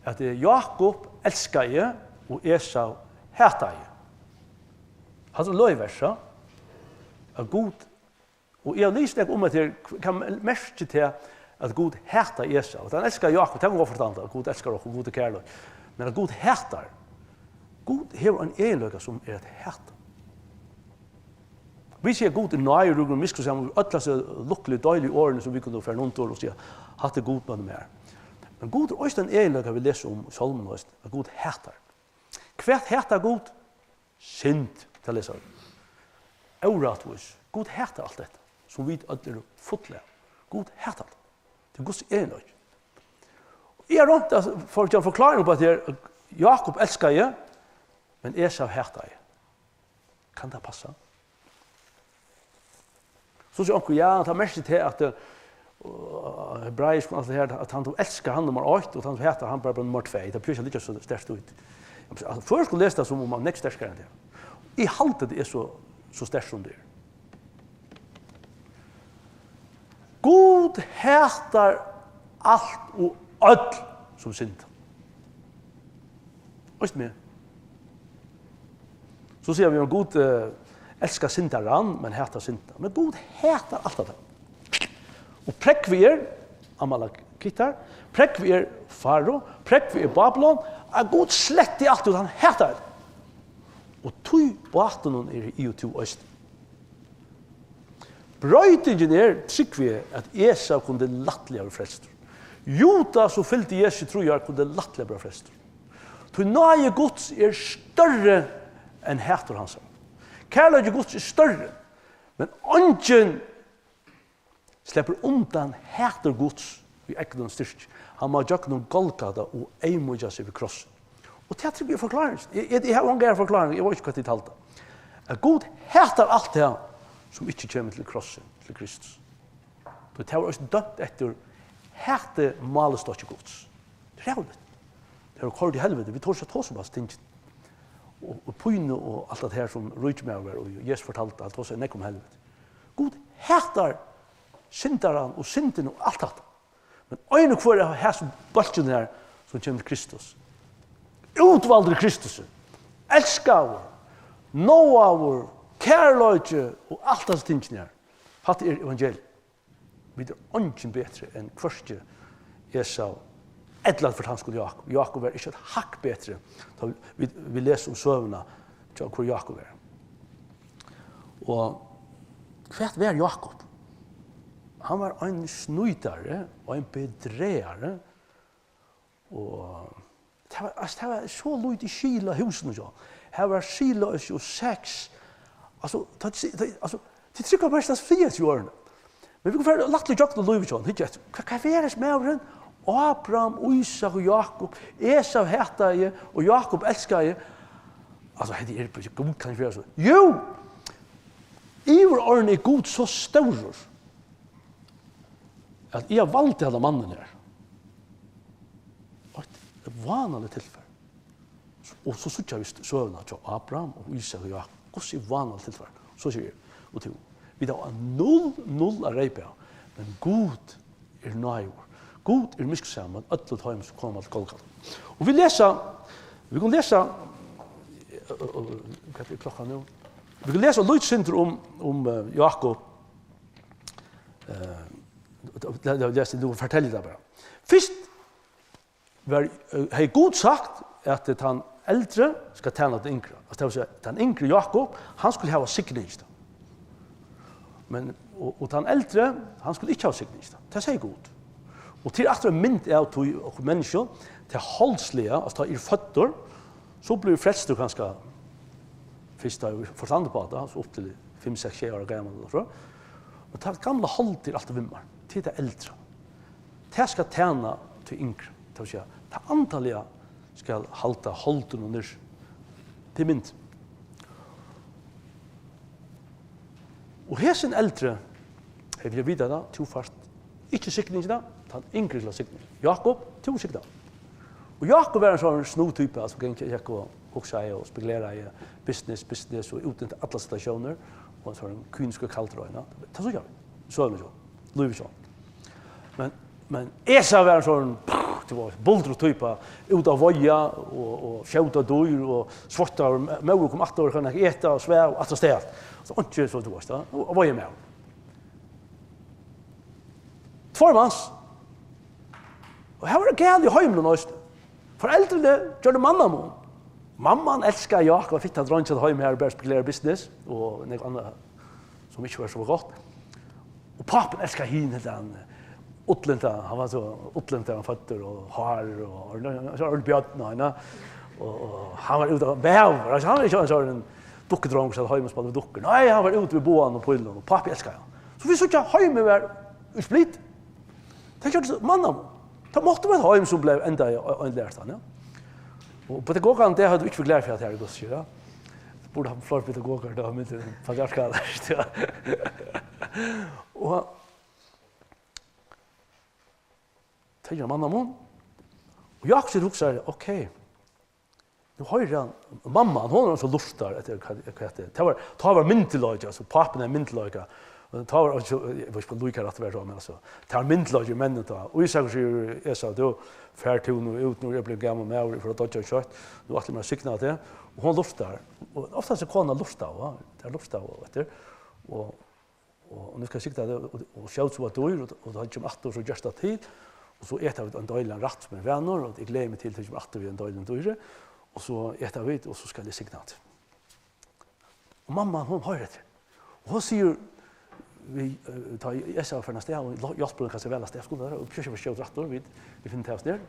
at, eh, Jakob elskaði og Esau hataði. Hatta er løgið versa, at Gud, og eg havi lisið nógv um hetta her, hvat merkir tað, at Gud hatar Esau? At hann elskar Jakob, tað kann gott forstanda, at Gud elskar okkum, Gud er kærleiki. Men at Gud hatar, Gud hevur ein eginleika sum er at hata. Vit siga, Gud er náðiríkur og miskunnsamur, øll hasi lukkuligu, deiligu orðini sum vit kunnu fara undir og siga, hatta er Gud, men mær. Men Gud hevur eisini ein eginleika, vit lesa um í Sálmunum eisini, at Gud hatar. Hvat hatar Gud? Synd, tað lesa vit. Órættvís. Gud hatar alt hetta, sum vit øll eru full av. Gud hatar tað. Tað er Guds eginleiki. Eg havi roynt at fáa ein forklaring upp á hetta her. Jakob elskaði, men Esau hataði. Kann tað passa? So sigur onkur, ja, tað merkir til at, eh, hebraisk og alt tað her, at hann, tú elskar hann nummar eitt, og hann hatar hann bara, bara nummar tvey. Tað blívur ikki líka so sterkt út. Altso, føroyskur lesur tað sum um hann er nógv sterkari enn tað. Eg haldi, tað er so, so sterkt sum tað er. Gud hatar alt og øll sum synda. Veitst meg? So siga vit, at Gud, eh, elskar syndaran, men hatar syndina. Men Gud hatar alt hetta. Og prógvið er Amalekittar, prógvið er Farao, prógvið er Babylon, at Gud sletti alt út, hann hatar tað. Og tí bátinum eri eg og tú eisini. Broytingin er, trúgvi eg, at Esau kundi lættliga verið frelstur. Judas, sum fylgdi Jesu trý ár, kundi lættliga verið frelstur. Tí náði Guds er størri enn hatur hansara. Kærleiki Guds er størri, men eingin sleppur undan hatur Guds við egnum styrki. Hann má gjøgnum Golgata og eyðmýkja seg við krossin. Og tað trúgvi eg er forklaringin. Eg, eg, eg havi onga aðra forklaring, eg veit ikki, hvat tit halda. At Gud hatar alt tað, sum ikki kemur til krossin, til Kristus. Tí tað var eisini dømt eftir hati málastokki Guds. Tað er ræðuligt. Tað er koyrt í helviti, vit tosa ikki, tosa um hasi tingini. Og, og pínu og alt tað her, sum ríkmaður var, og Jesus fortaldi, hann tosaði nógv um helviti. Gud hatar syndaran og syndina og alt hatta. Men ein og hvør av hasum bólkinum her, sum kemur til Kristus, útvaldur í Kristus, elskaður, náðaður, kærleiki og alt hasi tingini her, hatta er evangelium. Vit eru eingin betri enn hvørki Esau ella fyri tann skuld Jákup. Jákup var ikki eitt hakk betri, tá vit, vit lesa um søguna hjá, hvør Jákup var. Og hvat var Jákup? Hann var ein snýtari og ein bedragari. Og tað var, altso, tað var so lítið skil á húsinum hjá honum. Har var siðloysi og sex. Altso, tá, tá, altso, tit trúgva mest at flyta til jørðina. Men vit kunnu fara lætt í gjøgnum lívið hjá honum. Hyggja eftir. Hvat, hvat var hesin maðurin? Abraham, Ísak og Jákup. Esau hataði, og Jákup elskaði. Altso, hetta er, Gud kann ikki vera so. Jú! Yvirorðin er Gud so stórur, at eg valdi handa mannin her. Eitt vánaligt tilfar. Og so síggja vit søguna hjá Abraham og Ísak og Jákup. Hvussu er vánaligt tilfar? So sigur eg, og tú, vit hava null, null at reypa av, men Gud er náðigur. Gud er miskunnsamur móti øllum teimum, sum koma til Golgata. Og vit lesa, vit kunnu lesa, øh, øh, hvat er klokkan nú? Vit kunnu lesa lítið sindur um, um, eh, Jákup. Eh, la, la, les, nú fortelji eg tað bara. Fyrst var, eh, hevði Gud sagt, at tann eldri skal tæna tann yngra. Altso, tað vil siga, tann yngri Jákup, hann skuldi hava signingina. Men, og, og tann eldri, hann skuldi ikki hava signingina. Tað segði Gud. Og til aftur ein mynd av tí okkum menniskju, tað haldsliga, altso, tá eg eri føddur, so blívi eg frelstur kanska fyrst tá eg forstandi upp á tað, so upp til fimm, seks, sjey ára gamal, ella so. Men tað gamla holdið er altíð við mær, til tað eldra. Tað skal tæna tí yngra. Tað vil siga, tað andaliga skal halda holdinum niðri. Tað er mynd. Og hesin eldri, eg vil vita tað, tú fært ikki signingina, tann yngri skal signa. Jákup, tú signar. Og Jákup var ein sånn snútypa, sum gekk, gekk og hugsaði og spekuleraði, business, business, og út í allar situatiónir, og ein sånn kyniskur kaldur á hana. Tað so gjør. So er tað so. Lívið so. Men, men Esau var ein sånn, tú veit, buldur typa, út at veiða og, og skjóta dýr og sváttar, móðir kom aftur og kann ikki eta og svæv og alt av stað. So ikki so, tú veist, og veiða maður. Tveir mans. Og her var tað galið í heiminum, veist. Foreldrini gjørdu mannamun. Mamman elskaði Jákup, var fitt at dreingja heim her og bara spekulera business og nógv annað sum ikki var so gott. Og pápin elskaði hin, helt hann, ullinta, hann var so ullinta, hann føddur og hár og, og, og, og bjørn og, og, og hann var úti á maður, altso, hann var ikki ein sånn dukkedrongur sum sat heima og spældi við dukkur. Nei, hann var úti við boganum og pílunum, og pápi elskaði hann. So vit síggja heimið var í split. Tað gjørdi mannamun. Tað mátti vera heim sum bleiv enda í ein lærastan, ja. Og pedagogarnir, tey høvdu ikki verið glað fyri at her í Guds, ja. Burdi havt fleiri pedagogar, tað var myndin patriarkalsk, ja. Og tey gjørdu mannamun. Og Jákup sigur, hugsar, ok, nú hoyrir hann, mamman, hon er so lurtar eftir hvat, hvat tað er. Tað var, tá var myndugleiki, altso, pápin er myndugleiki. Og tá var, altso, eg veit ikki, um líka rætt var, men, altso, tað var myndugleiki í menninum tá. Og Ísakur sigur, Esau, tú, far tú nú út, nú eri eg blivin gamal maður, eg fari at doyggja skjótt, nú ætli eg mær at signa teg. Og hon lurtar. Og ofta so kona lurtar, va? Tað lurtar, va, eftir. Og Og, og nú skal eg signa teg, og, og skjót so eitt dýr, og, og tá kemur aftur, so gerst tað til, og so eta vit ein deiligan rætt sum er vanur, og eg gleði meg til, tá kemur aftur við ein deiligan dýri, og so eta vit, og so skal eg signa teg. Og mamman, hon hoyrir eftir. Og hon sigur, við, eh, tá Esau er farin av stað, og lo-, hjálpir honum kanska væl av stað, skuldi vera, og prøva at skjóta rættur, vit, vit finna tað av stað.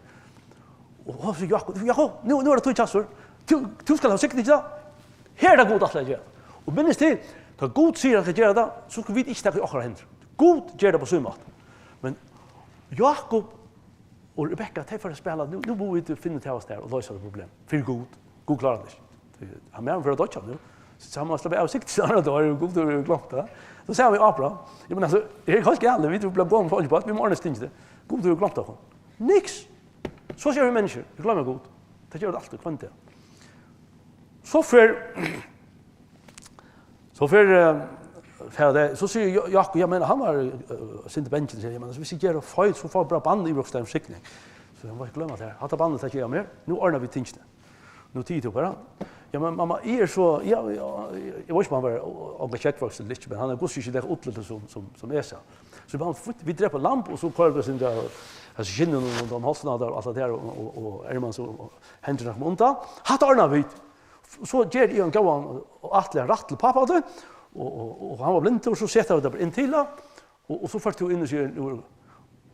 Og hon sigur, Jákup, Jákup, nú, nú er tað tín kjansur. Tú, tú skal hava signingina. Her er tað Gud ætlar at gera. Og minnist til, tá Gud sigur hann skal gera tað, so skulu vit ikki taka í okkara hendur. Gud ger tað á sín máta. Men Jákup og Rebekka, tey fara at spæla, nú, nú mugu vit finna út av tað og loysa tað problem. Fyri Gud. Gud klárar tað ikki. Hann, maðurin fer at doyggja nú. So hann má sleppa av sikt, so hann doyr, Gud hevur gloymt tað. So sigur hann við Abraham, eg meini, altso, er tað heilt galið, vit eru blivin gomul, fólk, vit mugu ordna tingini. Gud hevur gloymt okkum. Niks. So siga vit menniskju, vit gloyma Gud. Tað gera vit altíð, hvønn dag. So fer, so fer, eh, fer tað, so sigur Ja-, Jákup, eg meini, hann var, eh, sindur bangin, sigur, eg meini, altso, viss eg geri feil, so fái eg bara bann yvir okkurt, ein forsikring. So hann má ikki gloyma tað her. Hatta bannið taki eg av mær. Nú ordna vit tingini. Nú tigur tú bara. Ja, men mamma, eg eri so, ja, ja, eg veit ikki, um hann var, um hann kekk var ella ikki, men hann er gott ikki líka ullintur sum, sum, sum Esau. So hann, vit drepa lamb, og so koyra vit sindur av hasi skinnini og um hálsin á tær og alt tað har, og, og, og ermarnar so, og hendurnar koma undan. Hatta ordna vit. So ger eg ein góðan og ætligan rætt til pápa tín, og, og, og hann var blindur, so seta vit tað bara inn til hann, og, og so fert tú inn og sigur, nú,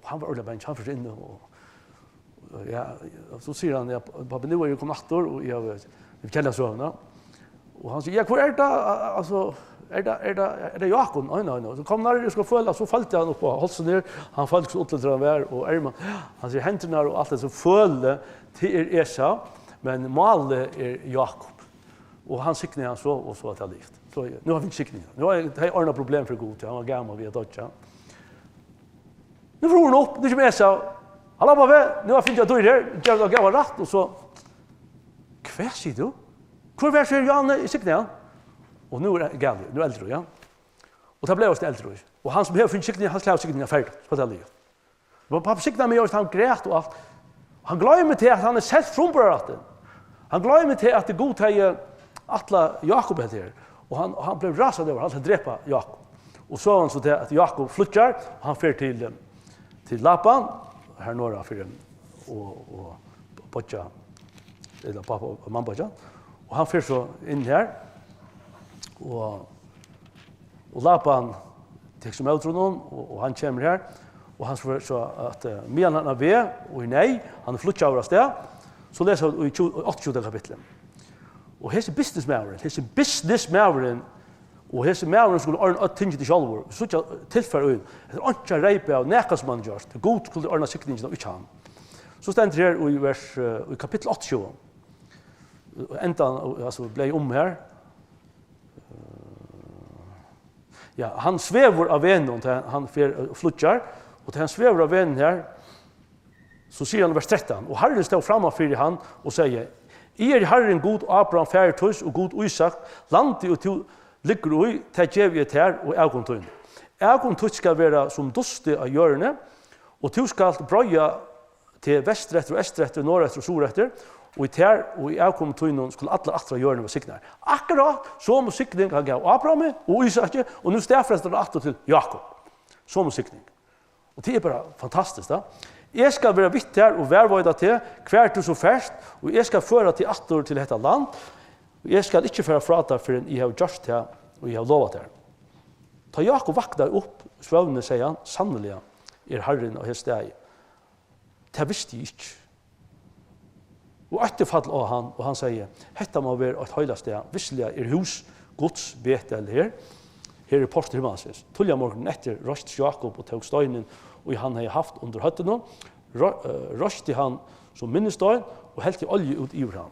og hann var ordiliga bangin, hann fer inn og, og, ja, og so sigur hann, ja, pápi, nú eri eg komin aftur, og eg havi, vit kenda søguna. Og hann sigur, ja, hvør er tað? Al-, altso, er tað, er tað, er tað Jákup? Nei, nei, nei. So kom nær, eg skal føla, so føldi hann upp á hálsin her, hann føldi hvussu ullintur hann var, og ermarnar, hann sigur, hendurnar og alt tað, so føli, tað er Esau, men málið er Jákup. Og hann signaði hann so, og so var tað liðugt. So, nú havi eg fingið signingina. Nú havi eg, tað er ordnað problem fyri Gud, ja, hann var gamal við at doyggja. Nú fer hurðin upp, nú kemur Esau. Halló, pápi, nú havi eg fingið eitt dýr her, gav, gav hann rætt, og so, hvat sigur tú? Hvør var so her, Jóhannes, eg signaði hann. Og nú er galið, nú er eldur, ja. Og tað bleiv eisini eldur í. Og hann sum hevur fingið signingina, hann skal hava signingina ferdig, so tað er liðugt. Men pápi signaði meg, og hann græt og alt. Hann gloymir tað, at hann hevur selt frumburðarrættin. Hann gloymir tað, at Gud hevði ætlað Jákup hetta her. Og hann, hann bleiv rasandi yvir, hann ætlaði at drepa Jákup. Og so er tað so tað, at Jákup flýggjar, og hann fer til, eh, til Laban, har norður fyri, og, og boyggja ella pápa og mamma, ja. Og hann fer so inn her, og, og Laban tekur seg móti honum, og, og hann kemur her, og hann fer so at, eh, meðan hann er við, og í neyð, hann er flýggjaður av stað, so lesa vit í tjúgu, áttaogtjúgunda kapitli. Og hesin businessmaðurin, hesin businessmaðurin, og hesin maðurin skuldi ordna øll tingini sjálvur, síggja tilfar í, hetta er einki at reypa av, nakað sum hann gjørt, Gud skuldi ordna signingina og ikki hann. So stendur her í vers, eh, í kapittul áttaogtjúgu, endan, altso, bleiv um her. Ja, hann svevur á vegnum, tá hann fer, eh, flýggjar, og tá hann svevur á vegnum her, so sigur hann í vers trettan: "Og Harrin stóð framman fyri hann og segði: Eg eri Harrin, Gud Abraham, faðir tíns, og Gud Ísak, landið, og tú liggur í, tað gevi eg tær og avkom tín. Avkom títt skal vera sum dustið á jørðini, og tú skalt breiða teg vestureftir og eystureftir, norðureftir og suðureftir, og í tær og í avkomi tínum skulu allar ættir á jørðini vera signaðar." Akkurát somu signing hann gav Abrahami og Ísaki, og nú staðfestir hann aftur til Jákup. Somu signing. Og tað er bara fantastiskt, tá. "Eg skal vera við tær og varðveita teg, hvar tú so fert, og eg skal føra teg aftur til hetta land, og eg skal ikki fara frá tær, fyrr enn eg havi gjørt tað, og eg havi lovað tær." Tá Jákup vaknaði upp úr svøvni, segði hann: "Sanniliga er Harrin á hesum staði. Tað visti eg ikki." Og ótti fall á hann, og hann segði: "Hetta má vera eitt heilagt stað. Vissiliga er hús Guds Betel her. Her er portur himmalsins." Tíðliga morgunin eftir reistist Jákup og tók steinin, ið hann hevði havt undir høvdinum, rei-, eh, reisti hann sum minnisstein og helti olju út yvir hann.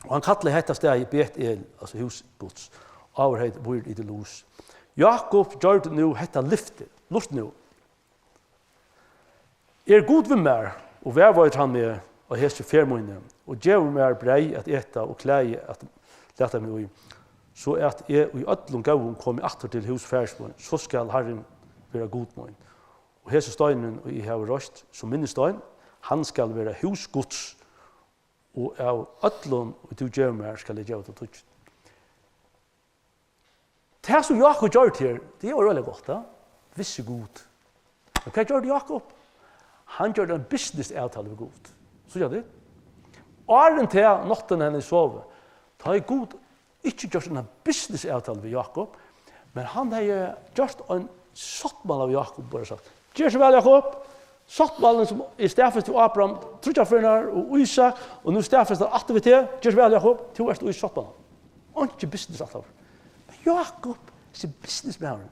Og hann kallaði hetta staðið Betel, altso hús Guds. Áður hevði verið til Lus. Jákup gjørdi nú hetta lyfti. Lurta nú. "Er Gud við mær, og varðveitir hann meg á hesi ferð míni, og gevur mær breyð at eta og klæði at lata meg í, so at eg í øllum góðum komi aftur til hús faðirs míns, so skal Harrin vera Gud mín. Og hesin steinurin, ið eg havi reist sum minnisstein, hann skal vera hús Guds, og av øllum, ið tú gevur mær, skal eg geva tað tíggjunda." Tað, sum Jákup gjørdi her, tað var øgiliga gott, tá. Vissi Gud. Men hvat gjørdi Jákup? Hann gjørdi eina business-avtalu við Gud. Síggja tit? Áðrenn ta náttina, hann hevði sovið, tá hevði Gud ikki gjørt eina business-avtalu við Jákup, men hann hevði gjørt ein sáttmála við Jákup, bara sagt: "Ger so væl, Jákup. Sáttmálin, sum eg staðfesti við Abraham tríggjar ferðir og Ísak, og nú staðfesti hann aftur við teg. Ger so væl, Jákup. Tú ert í sáttmála." Einki business alt saman. Men Jákup, hesin businessmaðurin,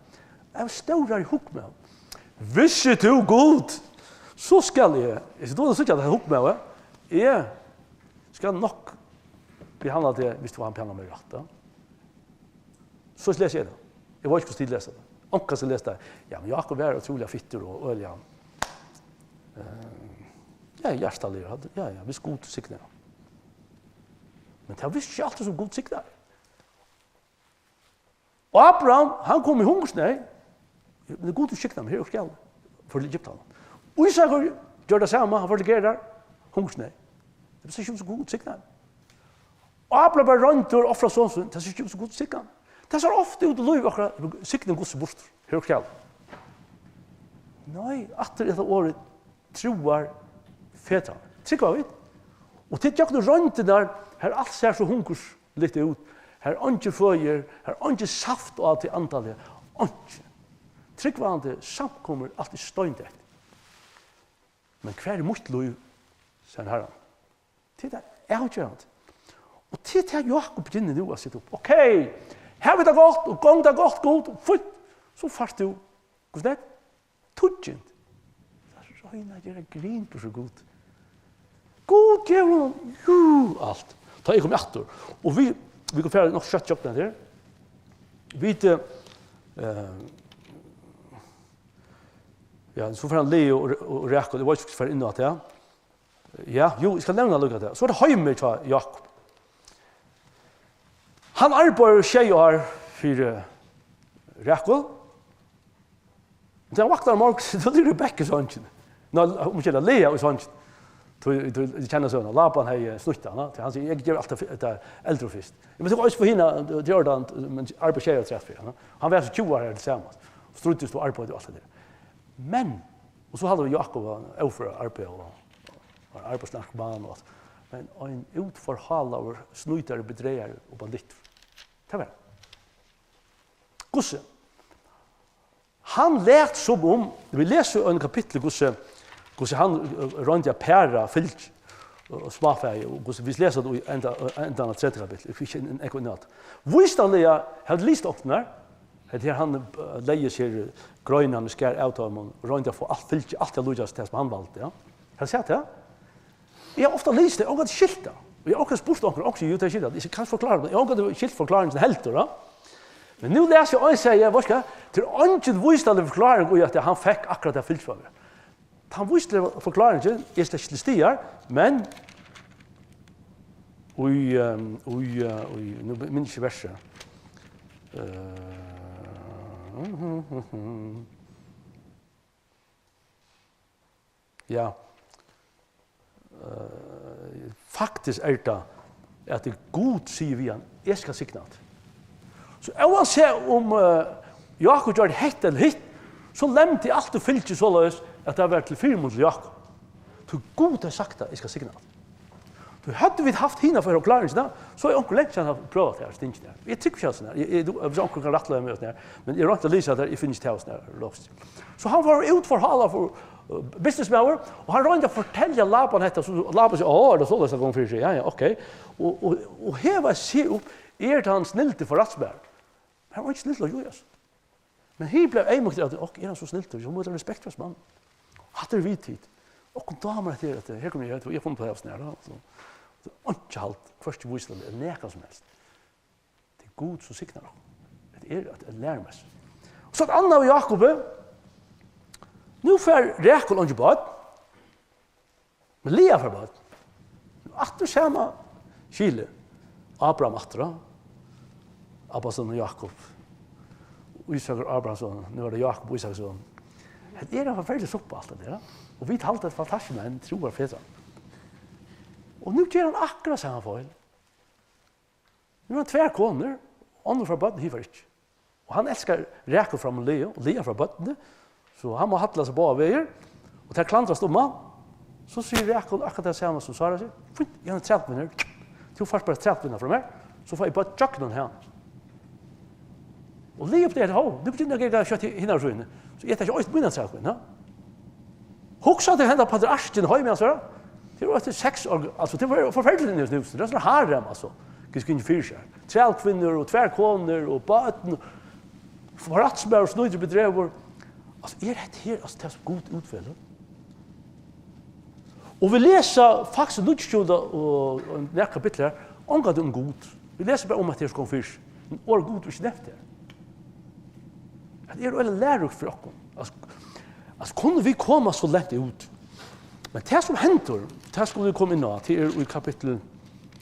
ein stórur hugmaður. "Visti tú, Gud, so skal eg." Eg sigi, tú, tú síggja, at hann hugmaður, eg skal nokk behandla teg, viss tú behandlar meg rætt, tá. So lesi eg tað. Eg veit ikki, hvussu tit lesa tað. Onkur sum lesur tað: "Ja, men Jákup var ótrúliga fittur og øgiliga, eh, ja, hjartaligur. Ja, ja, viss Gud signar hann." Men tað vísir seg altíð, sum Gud signar. Og Abraham, hann kom í hungursneyð. Men Gud signar hann, her er skjalið. Fór til Egyptaland. Ísakur gjørdi tað sama, hann fór til Gerar, hungursneyð. Tað sær ikki út, sum Gud signar hann. Og Abraham var royndur og ofraði son sín, tað sær ikki út, sum Gud signar hann. Tað sær ofta út í lívi okkara, signing Guds er burtur. Her er skjalið. Nei, aftur er tað orðið trúarfetan. Trúgva vit? Og tit gjøgnum royndirnar, har alt sær so hungursligt út, har eingin føði er, har eingin saft á tí andaliga, eingin. Trúgvandi samkomur alt er steindeytt. Men hvar er mítt lív, sigur Harrin. Tað er tað avgerandi. Og tað er tað, Jákup byrjar nú at seta upp. Ok, havi tað gott, og gongur tað gott, Gud, fínt. So fært tú, hvussu nógv? Tíggjund. Royna at gera grin burtur úr Gud. Gud gevur honum, jú, alt. Tá eg komi aftur. Og vit, vit kunnu fara nokk skjótt gjøgnum hetta her. Vit, eh, eh, ja, so fer hann Lea og, og Rakul, eg veit ikki, hvussu fara inn á tað. Ja, jú, eg skal nevna líka tað. So er tað heimið hjá Jákup. Hann arbeiðir sjey ár fyri Rakul. Tá hann vaknar um morgunin, tá liggur Rebekka í songini. Ná, um ikki er tað Lea í songini. Tú, tú, tú kennir søguna. Laban hevði snýtt hana. Tí hann sigur, "Eg gevi alt tað fi-, tað eldru fyrst." Men tú kanst fáa hina, tað er ordan, men arbeiðir sjey ár afturat fyri hana. Hann var so tjúgu ár her tilsamans. Stríddust og arbeiddu og alt tað har. Men, og so halda vit Jákup var óførur at arbeiða og var arbeiðsnarkoman og alt. Men ein útforhálaður snýtari, bedragari og bandittur. Tað var hann. Hvussu? Hann læt sum um, vit lesa í einum kapitli, hvussu, hvussu hann, eh, royndi at para fylgi og, og smáfæi, og hvussu vit lesa tað í enda, endan av tredje kapitli, eg fari ikki inn, inn, inn á tað. Vísindaliga hevði list okkum har, at her hann, eh, legði sær, eh, greinarnar, skar av teimum, og royndi at fáa alt fylgi, alt at líkjast tað, sum hann valdi, ja. Hevði sæð tað? Eg havi ofta lisið tað, ongantíð skilt tað. Og eg havi ongantíð spurt onkran, onkran, jú, tað er skilt, eg kann ikki forklára tað, eg havi ongantíð skilt forkláringina heldur, ja. Men nú lesi eg ein, sigi eg, veitst tú hvat, tað er eingin vísindalig forkláring í, at hann fekk akkurát tað fylgisfrøið. Tann vísindaliga forkláringin er slett ikki til staðar, men í, ehm, í, eh, í, nú minnist eg ikki versið. Eh, Ja. Eh, faktiskt er tað, at Gud sigur við hann: "Eg skal signa teg." So óansæð um, eh, Jákup gjørdi hetta ella hitt, so lemdi altíð fylgið soleiðis, at tað var til fyrimun til Jákup. Tí Gud hevði sagt tað: "Eg skal signa teg." Tí høvdu vit havt hina forkláringina, so er onkur langt síðan haft prøvað tað her, stingið her. Eg trúgvi ikki hasum her. Eg, eg, tú, hvis onkur kann rættleiða meg her, men eg royndi at lesa tað, eg finni ikki tað her, loks. So hann var útforhálaður, uh, businessmaður, og hann royndi at fortelja Laban hetta, so Laban sigur: "Á, er tað soleiðis, tað gongur fyri seg? Ja, ja, ok." Og, og, og hevaði seg upp, er tann snildi forretningsmaður. Hann var ikki snildur, jú, ja. Men her bleiv eyðmýktur, at, ok, er hann so snildur, so má tað vera respekt fyri mann. Hatta er við tit. Okkum dámar hetta her, at her kom eg, eg havi funnið på tað her, so. Tað er einki halt, hvørki vísindaliga, ella nakað sum helst. Tað er Gud, sum signar okkum. Hetta er eitt, eitt lærumessi. Og so eitt annað við Jákupi. Nú fær Rakul eingi børn. Men Lea fær børn. Aftur sama skilið. Abraham aftur, ja. Abba son og Jákup. Ísakur Abrahamsson, nú er tað Jákup Ísaksson. Hetta er ein forferdelig suppa, alt tað har, ja. Og vit halda, at fantastiskt, men trúarfedrarnir. Og nú ger hann akkurát sama feil. Nú hevur hann tvær konur, onnur fær børn, hin fær ikki. Og hann elskar Rakul framman Leu, og Lea fær børnini, so hann má halla seg báðar vegir, og tær klandrast um hann. So sigur Rakul akkurát tað sama sum Sára sigur: "Fínt, eg havi ein trælkvinnu her. Tú fært bara trælkvinnuna frá mær, so fái eg børn gjøgnum hana." Og Lea uppdagar: "Hó, nú begynna tey at gera tað skjótt hinari síðuni. So eg taki eisini mína trælkvinnu, ha?" Hugsa tær henda patriarkin heima, altso. Tað var eftir seks ár, altso, tað var forferdiligt inni í húsinum. Tað var sånn harem, altso. Gud skuldi fyri seg. Trælkvinnur og tvær konur og børn. Forretningsmaður, snýtur, bedrevur. Altso, er hetta her, altso, tað sum Gud útvelur? Og vit lesa faktiskt níggjuogtjúgunda og, og nakrar kapitlar her, ongantíð um Gud. Vit lesa bara um, at tað skal koma fyri seg. Men orðið Gud er ikki nevnt her. Tað er øgiliga læruríkt fyri okkum. Altso, altso, kunnu vit koma so langt út? Men tað sum hendir, tað skulu vit koma inn á, tað er í kapittul,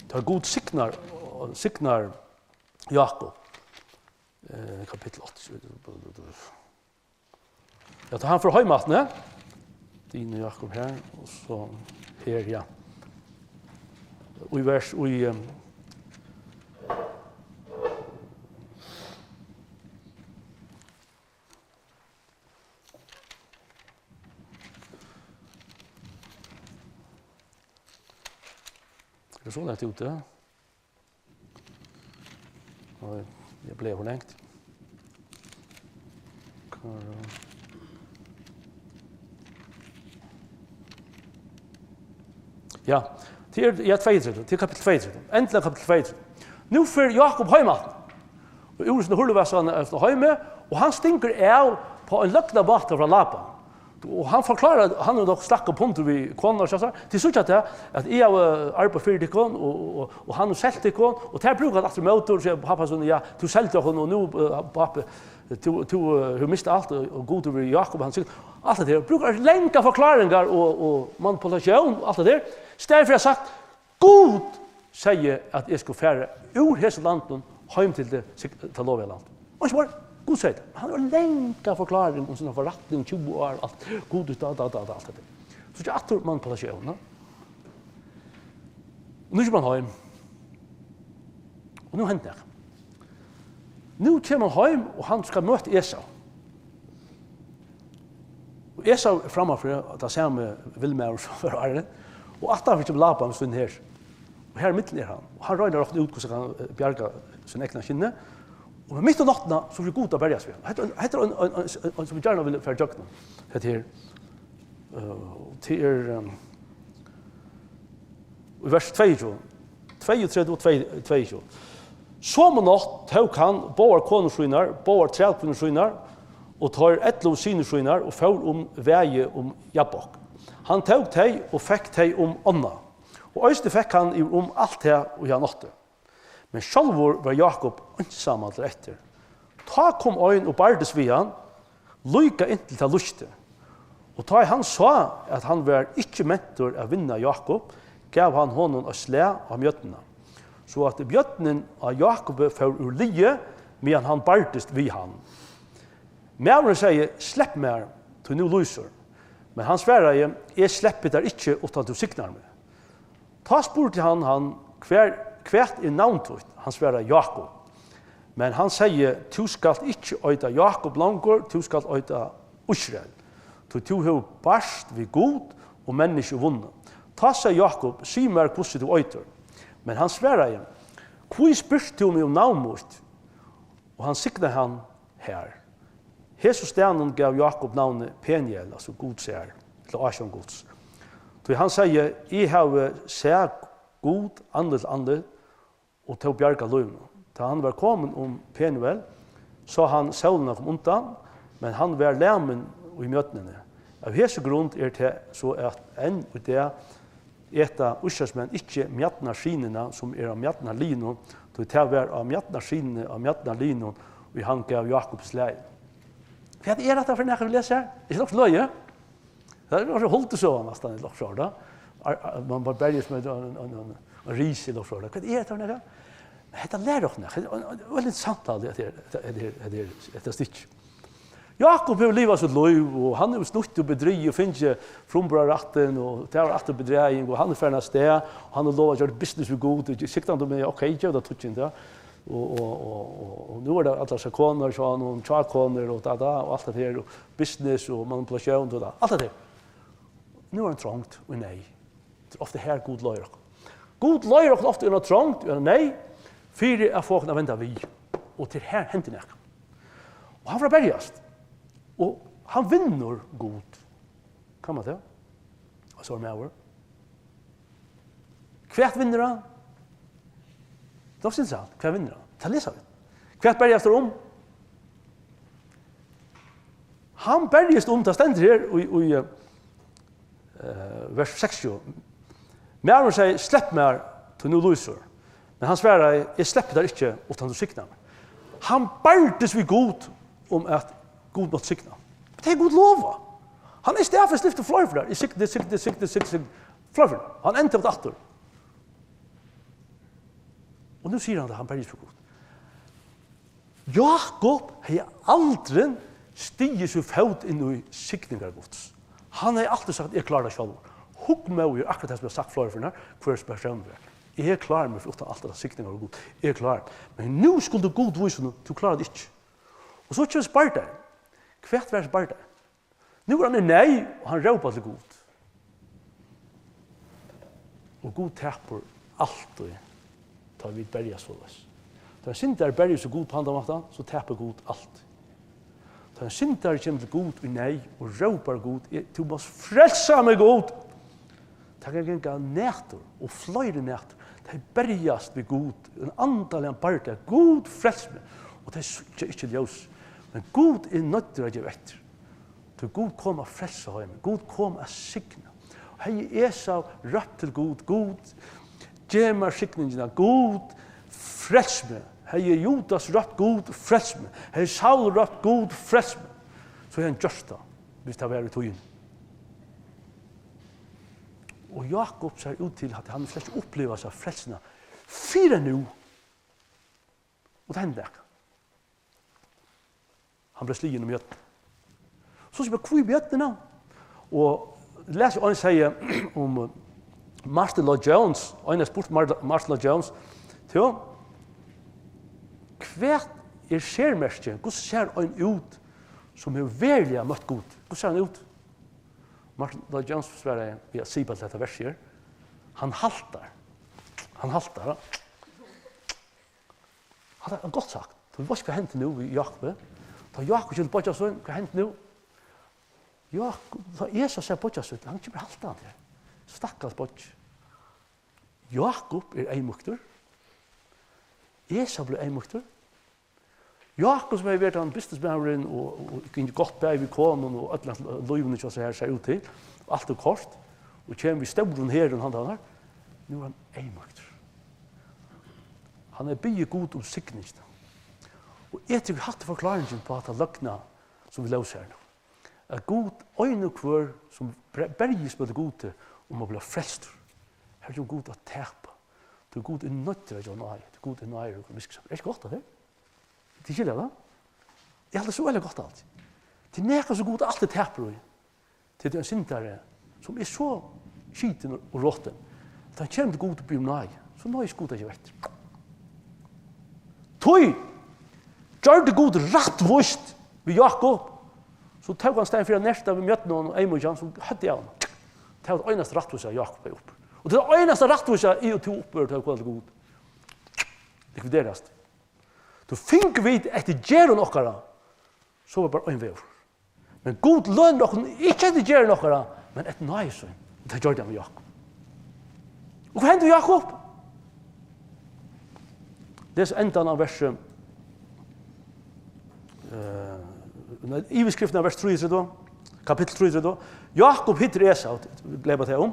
tá Gud signar, signar Jákup. Eh, kapittul átta. Ja, tá hann fer heim aftur, ne? Dina Jákup her, og so her, ja. Og í vers, og í, ehm, er tað so langt úti? Nei, eg bleiv ov langt. Hvar, ja, tað er, ja, tveyogtretivu, tað er kapittul tveyogtretivu. Endiliga kapittul tveyogtretivu. Nú fer Jákup heim aftur. Og úr sínum hurlivasanum eftir heimi, og hann stingur av á ein løgnan máta frá Laban. Og hann forklárar, hann hevur nokk snakkað um pundur við konuna, so hann sigur: "Tit síggja tað, at eg havi arbeitt fyri tykkum, og, og, og hann hevur selt tykkum, og tær brúka tað aftur ímóti, og siga: 'Pápi, so, ja, tú seldi okkum, og nú, eh, pápi, tú, tú, eh, hevur mist alt, og, og Gud hevur verið við Jákup, hann sigur,'" alt tað har. Brúkar langar forkláringar og, og manipulatión, alt tað har. Í staðin fyri at sagt: "Gud segði, at eg skuldi fara úr hesum landinum heim til tað sig-, tað lovaða land." Og ikki bara, Gud segði tað. Hann hevur langa forkláring um sína forretning, tjúgu ár, alt. Gud, da, da, da, da, alt hetta. So er aftur manipulatión, ja. Og nú kemur hann heim. Og nú hendir nakað. Nú kemur hann heim, og hann skal møta Esau. Og Esau er frammanfyri, tann sami villmaður sum var áðrenn. Og aftanfyri kemur Laban við sínum her. Og her í miðjuni er hann. Og hann roynir at rokna út, hvussu hann kann, eh, bjarga sín egna skinni. Og mitt í náttina, so fer Gud at berjast við hann. Hetta er ein, hetta er ein, ein, ein, ein, ein, sum vit gjarna vilja fara ígjøgnum. Hetta her, eh, tað er, ehm, í vers tveyogtjúgu, tveyogtretivu og tvey, tveyogtjúgu. Somu nátt tók hann báðar konur sínar, báðar trælkvinnur sínar og teir ellivu synir sínar og fór um vegi um Jabbok. Hann tók tey og fekk tey um ánna. Og eisini fekk hann yvir um alt tað, ið hann átti. Men sjálvur var Jákup einsamallur eftir. Tá kom ein og bardist við hann, líka inntil tað lýsti. Og tá ið hann sá, at hann var ikki mentur at vinna Jákup, gav hann honum eitt slag á mjødina, so at mjødnin á Jákupi fór úr liði, meðan hann bardist við hann. Maðurin segði: "Slepp mær, tí nú lýsir." Men hann svaraði: "Eg sleppi tær ikki, uttan tú signar meg." Tá spurdi hann hann: "Hvar, hvat er navn títt?" Hann svaraði: "Jákup." Men hann segði: "Tú skalt ikki eita Jákup longur, tú skalt eita Ísrael, tí tú hevur barst við Gud og menniskju vunnið." Tá segði Jákup: "Sig mær, hvussu tú eitur." Men hann svaraði: "Hví spyrt tú meg um navn mítt?" Og hann signaði hann har. Hesum staðnum gav Jákup navnið Peniel, altso Gud sær, ella ásjón Guds. Tí hann segði: "Eg havi sæð Gud andlit til andlit, og tó bjargað lívinum." Tá hann var komin um Penuel, sá hann sólina koma undan, men hann var lamin í mjødnini. Av hesi grund er tað so, at enn í dag eta Ísraelsmenn ikki mjadnarskinini, sum er á mjadnarliðinum, tí tað var á mjadnarskinini á mjadnarliðinum, ið hann gav Jákup slagið. Hvat er hetta fyri nakað, vit lesa her? Er ikki nokk løgið? Tað er nokk so huldusøga næstan, ella okkurt, tá. Ar-, ar-, man bara berjist við ein, ein, ein, ein ris, ella okkurt, tá. Hvat er hetta fyri nakað? Men hetta lærir okkum nakað. Hetta er ein, ein, ein veldig interessant, alt hetta her, hetta, hetta her, hetta her, hetta stykki. Jákup hevur livað sítt lív, og hann hevur snýtt og bedrigið og fingið frumburðarrættin, og tað var aftur bedræging, og hann er farin av stað, og hann hevur lovað at gera business við Gud, og siktandi um, ok, eg gevi tað tíggju, ja. Og, og, og, og, og nú er tað allar sær konur, so hann, og tjá konur, og da, da, og alt tað her, og business, og manipulatión, og da, alt tað her. Nú er hann trongt og í neyð. Tað er ofta her Gud leiðir okkum. Gud leiðir okkum ofta í eina trongd, í eina neyð, fyri at fáa okkum at venda við. Og til her hendir nakað. Og hann fer at berjast. Og hann vinnur Gud. Kann man tað? Og so er maður. Hvat vinnur hann? Tað er nokk so interessant. Hvat vinnur hann? Tað lesa vit. Hvat berjast teir um? Hann berjist um, tað stendur her í, í, eh, vers seksogtjúgu. Maðurin segði: "Slepp mær, tí nú lýsir." Men hann svaraði: "Eg sleppi tær ikki, uttan tú signar meg." Hann bardist við Gud um, at Gud mátti signa. Tað er Gud lovað. Hann er staðfest lyfti fleiri ferðir. Eg signi, signi, signi, signi, signi. Fleiri ferðir. Hann endar við aftur. Og nú sigur hann, at hann berjist við Gud. Jákup hevði aldrin stigið sín fót inn í signingar Guds. Hann hevði altíð sagt: "Eg klári tað sjálvur." Hugmóðið er akkurát tað, sum eg havi sagt fleiri ferðir, hvør persónur er. "Eg klári meg uttan alt hetta signingar av Gud. Eg klári." Men nú skuldi Gud vísa honum: "Tú klárar tað ikki." Og so kemur bardagin. Hvat var bardagin? Nú er hann í neyð, og hann rópar til Gud. Og Gud tapir altíð, tá vit berjast soleiðis. Tá ein syndari berjist við Gud á handan mátan, so tapir Gud altíð. Tá ein syndari kemur til Gud í neyð og rópar: "Gud, eg, tú mást frelsa meg, Gud!" Tað kann ganga nætur og fleiri nætur. Tey berjast við Gud, ein andaligan bardaga. "Gud, frels meg!" Og tey síggja ikki ljós. Men Gud er noyddur at geva eftir. Tí Gud kom at frelsa heimin. Gud kom at signa. Hevði Esau rópt til Gud: "Gud, gev mær signingina. Gud, frels meg." Hevði Judas rópt: "Gud, frels meg." Hevði Saul rópt: "Gud, frels meg." So hevði hann gjørt tað, hvis tað var í tíðini. Og Jákup sær út til, at hann slett ikki uppliva hasa frelsuna fyrr enn nú. Og tað hendi nakað. Hann bleiv sligin um mjødina. So spyr, hví mjødina? Og les, ein segði um Martyn Lloyd-Jones, ein hevði spurt Mar-, Martyn Lloyd-Jones: "Tú, hvat er sermerkið? Hvussu sær ein út sum hevur veruliga møtt Gud? Hvussu sær hann út?" Martyn Lloyd-Jones svaraði við at sipa til hetta versið her. Hann haltar. Hann haltar, ha? Hatta er gott sagt. Tú veitst, hvat hendi nú við Jákupi? Tá Jákup skuldi boyggja sín, hvat hendi nú? Jákup, tá Esau sær boyggja sín, hann kemur haltandi her. Stakkals boyggi. Jákup er eyðmýktur. Esau blívur eyðmýktur. Jákup, sum hevur verið hann businessmaðurin og, og, og gingið gott bæði við konum og øllum lívið hjá sær, sær út til, og alt er koyrt, og kemur við stórum heri handan har, nú er hann eyðmýktur. Hann hevur biðið Gud um signingina. Og eg trúgvi, hatta er forkláringin á ta løgna, sum vit lósu her nú. At Gud, ein og hvør, sum bre-, berjist móti Gudi um at blíva frelstur, her kemur Gud at tapa. Tí Gud er noyddur at geva náði, tí Gud er náðir og miskildur. Er ikki gott, at tað er? Tit skilja tað? Eg haldi, so er tað gott alt. Tað er nakað, sum Gud altíð tapir í. Tað er ein syndari, sum er so skitin og rotin, at hann kemur til Gud og biður um náði. So noyðist Gud at geva eftir. Tí gjørdi Gud rættvíst við Jákup, so tók hann staðin fyri at nerta við mjørnum og eyðmýkjan, sum høvdið av honum. Tað var tað einasta rættvísa, Jákup hevði uppi. Og tað er tað einasta rættvísa, eg og tú uppi, tá vit koma til Gud. Likviderast. Tú fingu vit eftir gerðum okkara, so var bara ein vegur. Men Gud lønir okkum ikki eftir gerðum okkara, men eftir náði sín. Og tað gjørdi hann við Jákup. Og hvat hendi við Jákup? Les endan av versi, eh, nei, yvirskriftin av vers trýogtretivu, kapittul trýogtretivu. Jákup hittir Esau, gleyma tað um,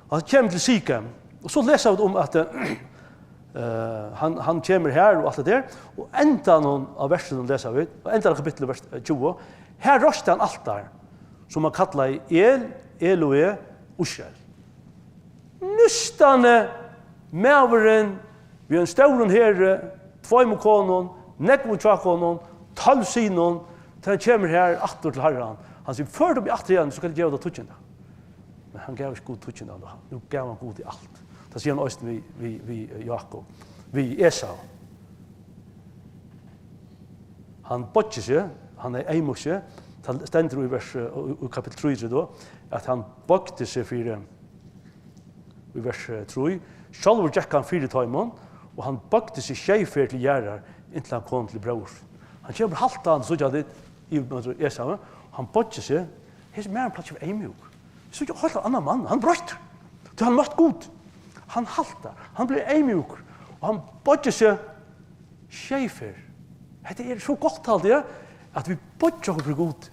og hann kemur til Sikem. Og so lesa vit um at, eh, eh, hann, hann kemur her og alt tað har. Og endan á versinum lesa vit, og endan av kapitlinum, vers, eh, tjúgu. Her reisti hann altar, sum hann kallaði El Elohe Israel. Nýstani maðurin við ein stóran heri, tveimum konum, nógvum hjákonum, tólv synum, tá hann kemur her aftur til Harran. Hann sigur: "Før tú meg aftur hiðani, so skal eg geva tær tíggjunda." Men hann gav ikki Gud tíggjunda, nú gav hann Gudi alt. Tað sigur hann eisini við, við, við Jákup, við Esau. Hann boyggir seg, hann er eyðmýktur. Tað stendur í vers, í, í kapittul trýogtretivu, at hann boygdi seg fyri, í vers, eh, trý: "Sjálvur gekk hann fyri teimum, og hann boygdi seg sjey ferð til jarðar, inntil hann kom til bróður sín." Hann kemur haltandi, síggja tit, yvir móti Esau, hann boyggir seg. Hesin maðurin plagdi at vera eyðmjúkur. Síggja heilt annan mann, hann broyttur. Tí hann møtti Gud. Hann haltar, hann blívur eyðmjúkur, og hann boyggir seg sjey ferð. Hetta er so gott, haldi eg, at vit boyggja okkum fyri Gud.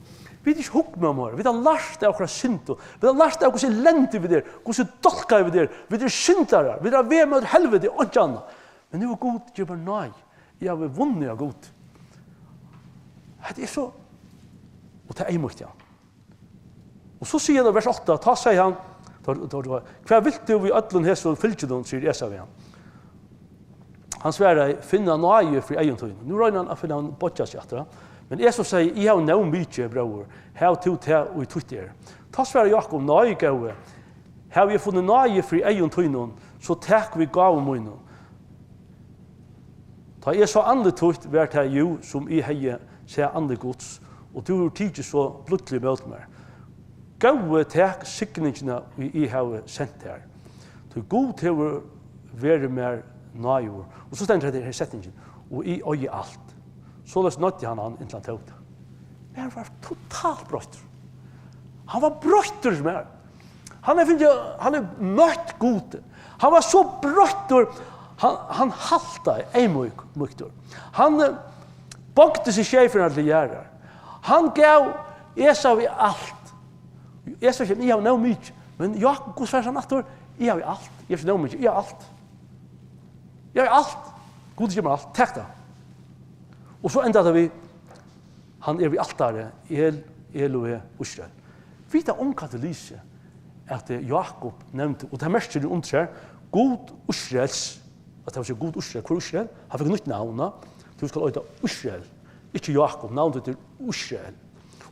Vit eru ikki hugna meir. Vit hava lært av okkara syndum. Vit hava lært av, hvussu elendig vit eru, hvussu dálkaðir vit eru. Vit eru syndarar. Vit eru á veg móti helviti, einki annað. Men nú er Gud, ger bara nei. Eg havi vunnið av Gud. Hetta er so, og tað er eyðmýkt, ja. Og so sigur hann í vers átta, tá segði hann, tá, tá, tá, "Hvat vilt tú við øllum hesum fylginum?" sigur Esau við hann. Hann svaraði: "Finna náði fyri eygum tínum." Nú roynir hann at finna, hann boyggjar seg aftur, ja. Men Esau segði: "Eg havi nóg mikið, bróðir, hav tú tað, ið títt er." Tá svaraði Jákup: "Nei, góði, havi eg funnið náði fyri eygum tínum, so tak við gávu mínum. Tá eg sá andlit títt, var tað jú, sum eg hevði sæð andlit Guds, og tú hevur tikið so blídliga ímóti mær. Góði, tak signingina, ið eg havi sent tær. Tí Gud hevur verið mær náðigur." Og so stendur hetta her setningin: "Og eg eigi alt." Soleiðis nøddi hann hann, inntil hann tók tað. Maðurin var totalt broyttur. Hann var broyttur, maður. Hann hevur fingið, hann hevur møtt Gud. Hann var so broyttur, hann, hann haltaði, eyðmýk-, mýktur. Hann, eh, boygdi seg sjey ferðir til jarðar. Hann gav Esau alt. Esau segði: "Eg havi nóg mikið." Men Jákup, hvussu fær hann aftur? "Eg havi alt. Eg havi ikki nóg mikið. Eg havi alt. Eg havi alt. Gud gevur mær alt. Tak tað." Og so endar tað við, hann er við altarið, El Elohe Israel. Vita um hvat tað lýsir, at, eh, Jákup nevndi, og tað merkir undir sær, Gud Ísraels, at tað vil siga Gud Ísrael, hvør Ísrael? Hann fekk nýtt navn, tú skal eita Ísrael, ikki Jákup, navn títt er Ísrael.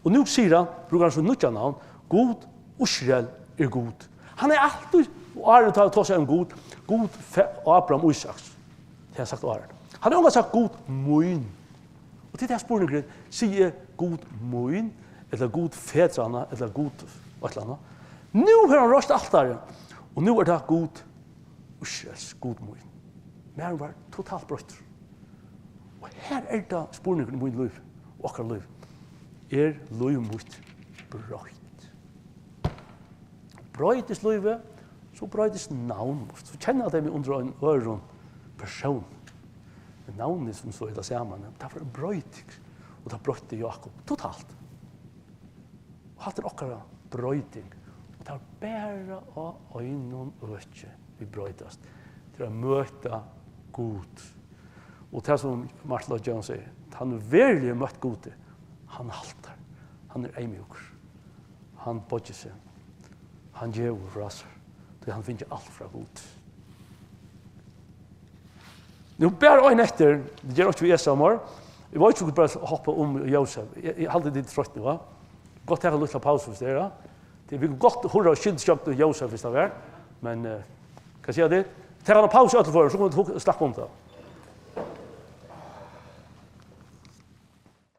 Og nú sigur hann, brúkar hann so nýggja navn, Gud Ísrael er Gud. Hann er altíð, og áðrenn tá tosað um Gud, Gud fe-, Abraham, Ísaks. Tað har sagt áðrenn. Hann hevur ongantíð sagt Gud mín. Og tí tað spurningurin, sigi eg Gud mín, ella Gud fedranna, ella Gud eitt ella annað? Nú hevur hann reist altarið, og nú er tað Gud Pss, Gud mín. Maðurin var totalt broyttur. Og her er tað spurningurin í mínum lívi, og okkara lívi. Er lív mítt broytt? Broytist lívið, so broytist navn mítt. So kenna tey meg undir ein øðrum persón. Men navnið sum so er tað sama, tað var ein broyting. Og tað broytti Jákup totalt. Og hatta er okkara broyting. Og tað er bara á einum øki vit broytast. Tað er at møta Gud. Og tað sum Martin Lloyd-Jones sigur, hann veruliga møtti Gudi, hann haltar. Hann er eyðmjúkur. Hann boyggir seg. Hann gevur frá sær. Tí hann fekk alt frá Gud. Nú bara ein eftir, tað ger einki við Esau meir. Eg veit ikki, bara hoppa um Jósef. Eg, eg haldi, tit eru troytt nú, va? Gott taka lítla pausu, hvis tað er, ja. Tað er gott hurra og skyld skjótt um Jósef, hvis tað er. Men, eh, hvat siga tit? Taka eina pausu í øllum førum, so kunnu vit hug-, snakka um tað.